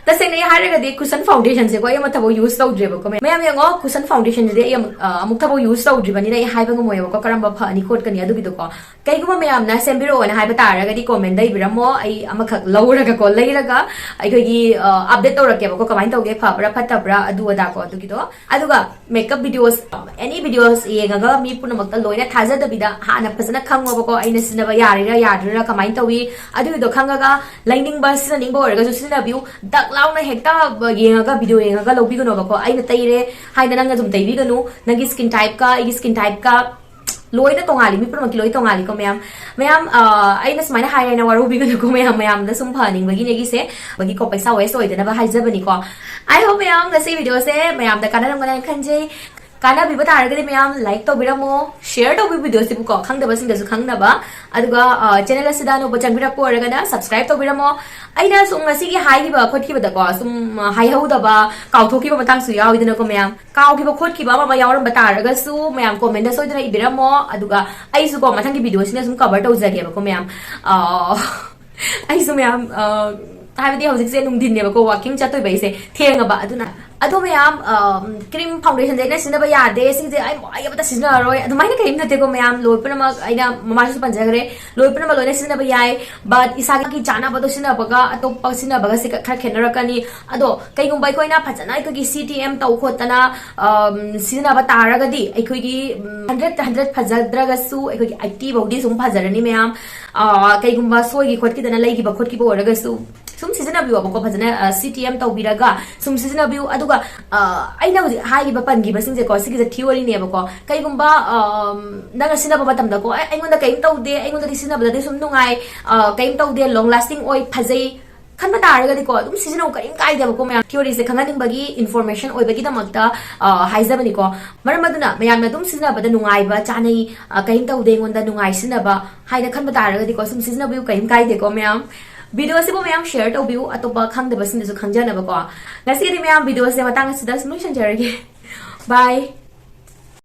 ꯇꯁꯦꯡꯅ ꯑꯩ ꯍꯥꯏꯔꯒꯗꯤ ꯀꯨꯁꯟ ꯐꯥꯎꯟꯗꯦꯁꯟꯁꯦꯀꯣ ꯑꯩ ꯑꯃ ꯊꯕꯛ ꯌꯨꯁ ꯇꯧꯗ꯭ꯔꯦꯕꯀꯣ ꯃꯌꯥꯝ ꯌꯦꯡꯉꯣ ꯀꯨꯁꯟ ꯐꯥꯎꯟꯗꯦꯁꯟꯁꯤꯗꯤ ꯑꯩ ꯑꯃꯨꯛ ꯑ, ꯑꯃꯨꯛ ꯊꯕꯛ ꯌꯨꯁ ꯇꯧꯗ꯭ꯔꯤꯕꯅꯤꯅ ꯑꯩ ꯍꯥꯏꯕ ꯉꯝꯃꯣꯏꯕꯀꯣ ꯀꯔꯝꯕ ꯐꯅꯤ ꯈꯣꯠꯀꯅꯤ ꯑꯗꯨꯒꯤꯗꯣꯀꯣ ꯀꯩꯒꯨꯝꯕ ꯃꯌꯥꯝꯅ ꯁꯦꯝꯕꯤꯔꯛꯑꯣꯅ ꯍꯥꯏꯕ ꯇꯥꯔꯒꯗꯤ ꯀꯣꯃꯦꯟꯗ ꯏꯕꯤꯔꯝꯃꯣ ꯑꯩ ꯑꯃꯈꯛ ꯂꯧꯔꯒꯀꯣ ꯂꯩꯔꯒ ꯑꯩꯈꯣꯏꯒꯤ ꯑꯞꯗꯦꯠ ꯇꯧꯔꯛꯀꯦꯕꯀꯣ ꯀꯃꯥꯏꯅ ꯇꯧꯒꯦ ꯐꯕ꯭ꯔꯥ ꯐꯠꯇꯕ꯭ꯔꯥ ꯑꯗꯨ ꯑꯗꯥꯀꯣ ꯑꯗꯨꯒꯤꯗꯣ ꯑꯗꯨꯒ ꯃꯦꯀꯞ ꯚꯤꯗꯤꯑꯣꯁ ꯑꯦꯅꯤ ꯚꯤꯗꯤꯑꯣꯁ ꯌꯦꯡꯉꯒ ꯃꯤ ꯄꯨꯝꯅꯃꯛꯇ ꯂꯣꯏꯅ ꯊꯥꯖꯗꯕꯤꯗ ꯍꯥꯟꯅ ꯐꯖꯅ ꯈꯪꯉꯣꯕꯀꯣ ꯑꯩꯅ ꯁꯤꯖꯤꯟꯅꯕ ꯌꯥꯔꯤꯔꯥ ꯌꯥꯗ꯭ꯔꯤꯔꯥ ꯀꯃꯥꯏꯅ ꯇꯧꯏ ꯑꯗꯨꯒꯤꯗꯣ ꯈꯪꯉꯒ ꯂꯩꯅꯤꯡꯕ ꯁꯤꯖꯤꯟꯅꯅꯤꯡꯕ ꯑꯣꯏꯔꯒꯁꯨ ꯁꯤꯖꯤꯟꯅꯕꯤꯌꯨ ꯗꯛ ꯂꯥꯎꯅ ꯍꯦꯛꯇ ꯌꯦꯡꯉꯒ ꯚꯤꯗꯤꯑꯣ ꯌꯦꯡꯉꯒ ꯂꯧꯕꯤꯒꯅꯣꯕꯀꯣ ꯑꯩꯅ ꯇꯩꯔꯦ ꯍꯥꯏꯅ ꯅꯪꯅ ꯑꯗꯨꯝ ꯇꯩꯕꯤꯒꯅꯨ ꯅꯪꯒꯤ ꯁ꯭ꯀꯤꯟ ꯇꯥꯏꯞꯀ ꯑꯩꯒꯤ ꯁ꯭ꯀꯤꯟ ꯇꯥꯏꯞꯀ ꯂꯣꯏꯅ ꯇꯣꯉꯥꯜꯂꯤ ꯃꯤ ꯄꯨꯝꯅꯃꯛꯀꯤ ꯂꯣꯏ ꯇꯣꯉꯥꯜꯂꯤꯀꯣ ꯃꯌꯥꯝ ꯃꯌꯥꯝ ꯑꯩꯅ ꯁꯨꯃꯥꯏꯅ ꯍꯥꯏꯔꯦꯅ ꯋꯥꯔꯧꯕꯤꯒꯅꯨꯀꯣ ꯃꯌꯥꯝ ꯃꯌꯥꯝꯗ ꯁꯨꯝ ꯐꯍꯟꯅꯤꯡꯕꯒꯤꯅꯦ ꯑꯩꯒꯤꯁꯦ ꯕꯒꯤꯀꯣ ꯄꯩꯁꯥ ꯋꯦꯁ ꯑꯣꯏꯗꯅꯕ ꯍꯥꯏꯖꯕꯅꯤꯀꯣ ꯑꯩ ꯍꯣꯞ ꯃꯌꯥꯝ ꯉꯁꯤ ꯚꯤꯗꯤꯑꯣꯁꯦ ꯃꯌꯥꯝꯗ ꯀꯥꯟꯅꯔꯝꯒꯅꯤ ꯈꯟꯖꯩ ꯀꯥꯟꯅꯕꯤꯕ ꯇꯥꯔꯒꯗꯤ ꯃꯌꯥꯝ ꯂꯥꯏꯛ ꯇꯧꯕꯤꯔꯝꯃꯣ ꯁꯤꯌꯔ ꯇꯧꯕꯤꯌꯨ ꯚꯤꯗꯤꯑꯣꯁꯤꯕꯨꯀꯣ ꯈꯪꯗꯕꯁꯤꯡꯗꯁꯨ ꯈꯪꯅꯕ ꯑꯗꯨꯒ ꯆꯦꯅꯦꯜ ꯑꯁꯤꯗ ꯑꯅꯧꯕ ꯆꯪꯕꯤꯔꯛꯄ ꯑꯣꯏꯔꯒꯅ ꯁꯕꯁꯀ꯭ꯔꯥꯏꯕ ꯇꯧꯕꯤꯔꯝꯃꯣ ꯑꯩꯅ ꯁꯨꯝ ꯉꯁꯤꯒꯤ ꯍꯥꯏꯈꯤꯕ ꯈꯣꯠꯈꯤꯕꯗꯀꯣ ꯁꯨꯝ ꯍꯥꯏꯍꯧꯗꯕ ꯀꯥꯎꯊꯣꯛꯈꯤꯕ ꯃꯇꯥꯡꯁꯨ ꯌꯥꯎꯋꯤꯗꯅꯀꯣ ꯃꯌꯥꯝ ꯀꯥꯎꯈꯤꯕ ꯈꯣꯠꯈꯤꯕ ꯑꯃ ꯑꯃ ꯌꯥꯎꯔꯝꯕ ꯇꯥꯔꯒꯁꯨ ꯃꯌꯥꯝ ꯀꯣꯃꯦꯟꯗ ꯁꯣꯏꯗꯅ ꯏꯕꯤꯔꯝꯃꯣ ꯑꯗꯨꯒ ꯑꯩꯁꯨꯀꯣ ꯃꯊꯪꯒꯤ ꯚꯤꯗꯤꯑꯣꯁꯤꯅ ꯁꯨꯝ ꯀꯚꯔ ꯇꯧꯖꯒꯦꯕꯀꯣ ꯃꯌꯥꯝ ꯑꯩꯁꯨ ꯃꯌꯥꯝ ꯍꯥꯏꯕꯗꯤ ꯍꯧꯖꯤꯛꯁꯦ ꯅꯨꯡꯊꯤꯟꯅꯦꯕꯀꯣ ꯋꯥꯛꯀꯤꯡ ꯆꯠꯇꯣꯏꯕ ꯑꯩꯁꯦ ꯊꯦꯡꯉꯕ ꯑꯗꯨꯅ ꯑꯗꯣ ꯃꯌꯥꯝ ꯀ꯭ꯔꯤꯝ ꯐꯥꯎꯟꯗꯦꯁꯟꯁꯦ ꯑꯩꯅ ꯁꯤꯖꯤꯟꯅꯕ ꯌꯥꯗꯦ ꯁꯤꯁꯦ ꯑꯩ ꯑꯩ ꯑꯃꯇ ꯁꯤꯖꯤꯟꯅꯔꯔꯣꯏ ꯑꯗꯨꯃꯥꯏꯅ ꯀꯔꯤꯝ ꯅꯠꯇꯦꯀꯣ ꯃꯌꯥꯝ ꯂꯣꯏ ꯄꯨꯝꯅꯃꯛ ꯑꯩꯅ ꯃꯃꯥꯡꯁꯨ ꯄꯟꯖꯈ꯭ꯔꯦ ꯂꯣꯏ ꯄꯨꯝꯅꯃꯛ ꯂꯣꯏꯅ ꯁꯤꯖꯤꯟꯅꯕ ꯌꯥꯏ ꯕꯠ ꯏꯁꯥꯒꯤ ꯆꯥꯅꯕꯗꯣ ꯁꯤꯖꯤꯟꯅꯕꯒ ꯑꯇꯣꯞꯄ ꯁꯤꯖꯤꯟꯅꯕꯒꯁꯦ ꯈꯔ ꯈꯦꯠꯅꯔꯛꯀꯅꯤ ꯑꯗꯣ ꯀꯩꯒꯨꯝꯕ ꯑꯩꯈꯣꯏꯅ ꯐꯖꯅ ꯑꯩꯈꯣꯏꯒꯤ ꯁꯤ ꯇꯤ ꯑꯦꯝ ꯇꯧ ꯈꯣꯠꯇꯅ ꯁꯤꯖꯤꯟꯅꯕ ꯇꯥꯔꯒꯗꯤ ꯑꯩꯈꯣꯏꯒꯤ ꯍꯟꯗ꯭ꯔꯦꯠ ꯍꯟꯗ꯭ꯔꯦꯠ ꯐꯖꯗ꯭ꯔꯒꯁꯨ ꯑꯩꯈꯣꯏꯒꯤ ꯑꯩꯠꯇꯤ ꯐꯥꯎꯗꯤ ꯁꯨꯝ ꯐꯖꯔꯅꯤ ꯃꯌꯥꯝ ꯀꯩꯒꯨꯝꯕ ꯁꯣꯏꯈꯤ ꯈꯣꯠꯈꯤꯗꯅ ꯂꯩꯈꯤꯕ ꯈꯣꯠꯈꯤꯕ ꯑꯣꯏꯔꯒꯁꯨ ꯁꯨꯝ ꯁꯤꯖꯤꯟꯅꯕꯤꯌꯣꯕꯀꯣ ꯐꯖꯅ ꯁꯤ ꯇꯤ ꯑꯦꯝ ꯇꯧꯕꯤꯔꯒ ꯁꯨꯝ ꯁꯤꯖꯤꯟꯅꯕꯤꯌꯨ ꯑꯗꯨꯒ ꯑꯩꯅ ꯍꯧꯖꯤꯛ ꯍꯥꯏꯔꯤꯕ ꯄꯟꯈꯤꯕꯁꯤꯡꯁꯦꯀꯣ ꯁꯤꯒꯤꯁꯦ ꯊꯤꯑꯣꯔꯤꯅꯦꯕꯀꯣ ꯀꯩꯒꯨꯝꯕ ꯅꯪꯅ ꯁꯤꯖꯤꯟꯅꯕ ꯃꯇꯝꯗꯀꯣ ꯑꯦ ꯑꯩꯉꯣꯟꯗ ꯀꯔꯤꯝ ꯇꯧꯗꯦ ꯑꯩꯉꯣꯟꯗꯗꯤ ꯁꯤꯖꯤꯟꯅꯕꯗꯗꯤ ꯁꯨꯝ ꯅꯨꯡꯉꯥꯏ ꯀꯔꯤꯝ ꯇꯧꯗꯦ ꯂꯣꯡ ꯂꯥꯁꯇꯤꯡ ꯑꯣꯏ ꯐꯖꯩ ꯈꯟꯕ ꯇꯥꯔꯒꯗꯤꯀꯣ ꯑꯗꯨꯝ ꯁꯤꯖꯤꯟꯅꯧ ꯀꯔꯤꯝ ꯀꯥꯏꯗꯦꯕꯀꯣ ꯃꯌꯥꯝ ꯊꯤꯑꯣꯔꯤꯁꯦ ꯈꯪꯍꯟꯅꯤꯡꯕꯒꯤ ꯏꯟꯐꯣꯔꯃꯦꯁꯟ ꯑꯣꯏꯕꯒꯤꯗꯃꯛꯇ ꯍꯥꯏꯖꯕꯅꯤꯀꯣ ꯃꯔꯝ ꯑꯗꯨꯅ ꯃꯌꯥꯝꯅ ꯑꯗꯨꯝ ꯁꯤꯖꯤꯟꯅꯕꯗ ꯅꯨꯡꯉꯥꯏꯕ ꯆꯥꯅꯩ ꯀꯔꯤꯝ ꯇꯧꯗꯦ ꯑꯩꯉꯣꯟꯗ ꯅꯨꯡꯉꯥꯏ ꯁꯤꯖꯤꯟꯅꯕ ꯍꯥꯏꯅ ꯈꯟꯕ ꯇꯥꯔꯒꯗꯤꯀꯣ ꯁꯨꯝ ꯁꯤꯖꯤꯟꯅꯕꯤꯌꯨ ꯀꯔꯤꯝ ꯀꯥꯏꯗꯦꯀꯣ ꯃꯌꯥꯝ ꯚꯤꯗꯤꯑꯣꯁꯤꯕꯨ ꯃꯌꯥꯝ ꯁꯤꯌꯔ ꯇꯧꯕꯤꯌꯨ ꯑꯇꯣꯞꯄ ꯈꯪꯗꯕꯁꯤꯡꯗꯁꯨ ꯈꯪꯖꯅꯕꯀꯣ ꯉꯁꯤꯒꯤꯗꯤ ꯃꯌꯥꯝ ꯚꯤꯗꯤꯑꯣꯁꯦ ꯃꯇꯥꯡ ꯑꯁꯤꯗ ꯁꯨꯝ ꯂꯣꯏꯁꯤꯟꯖꯔꯒꯦ ꯕꯥꯏ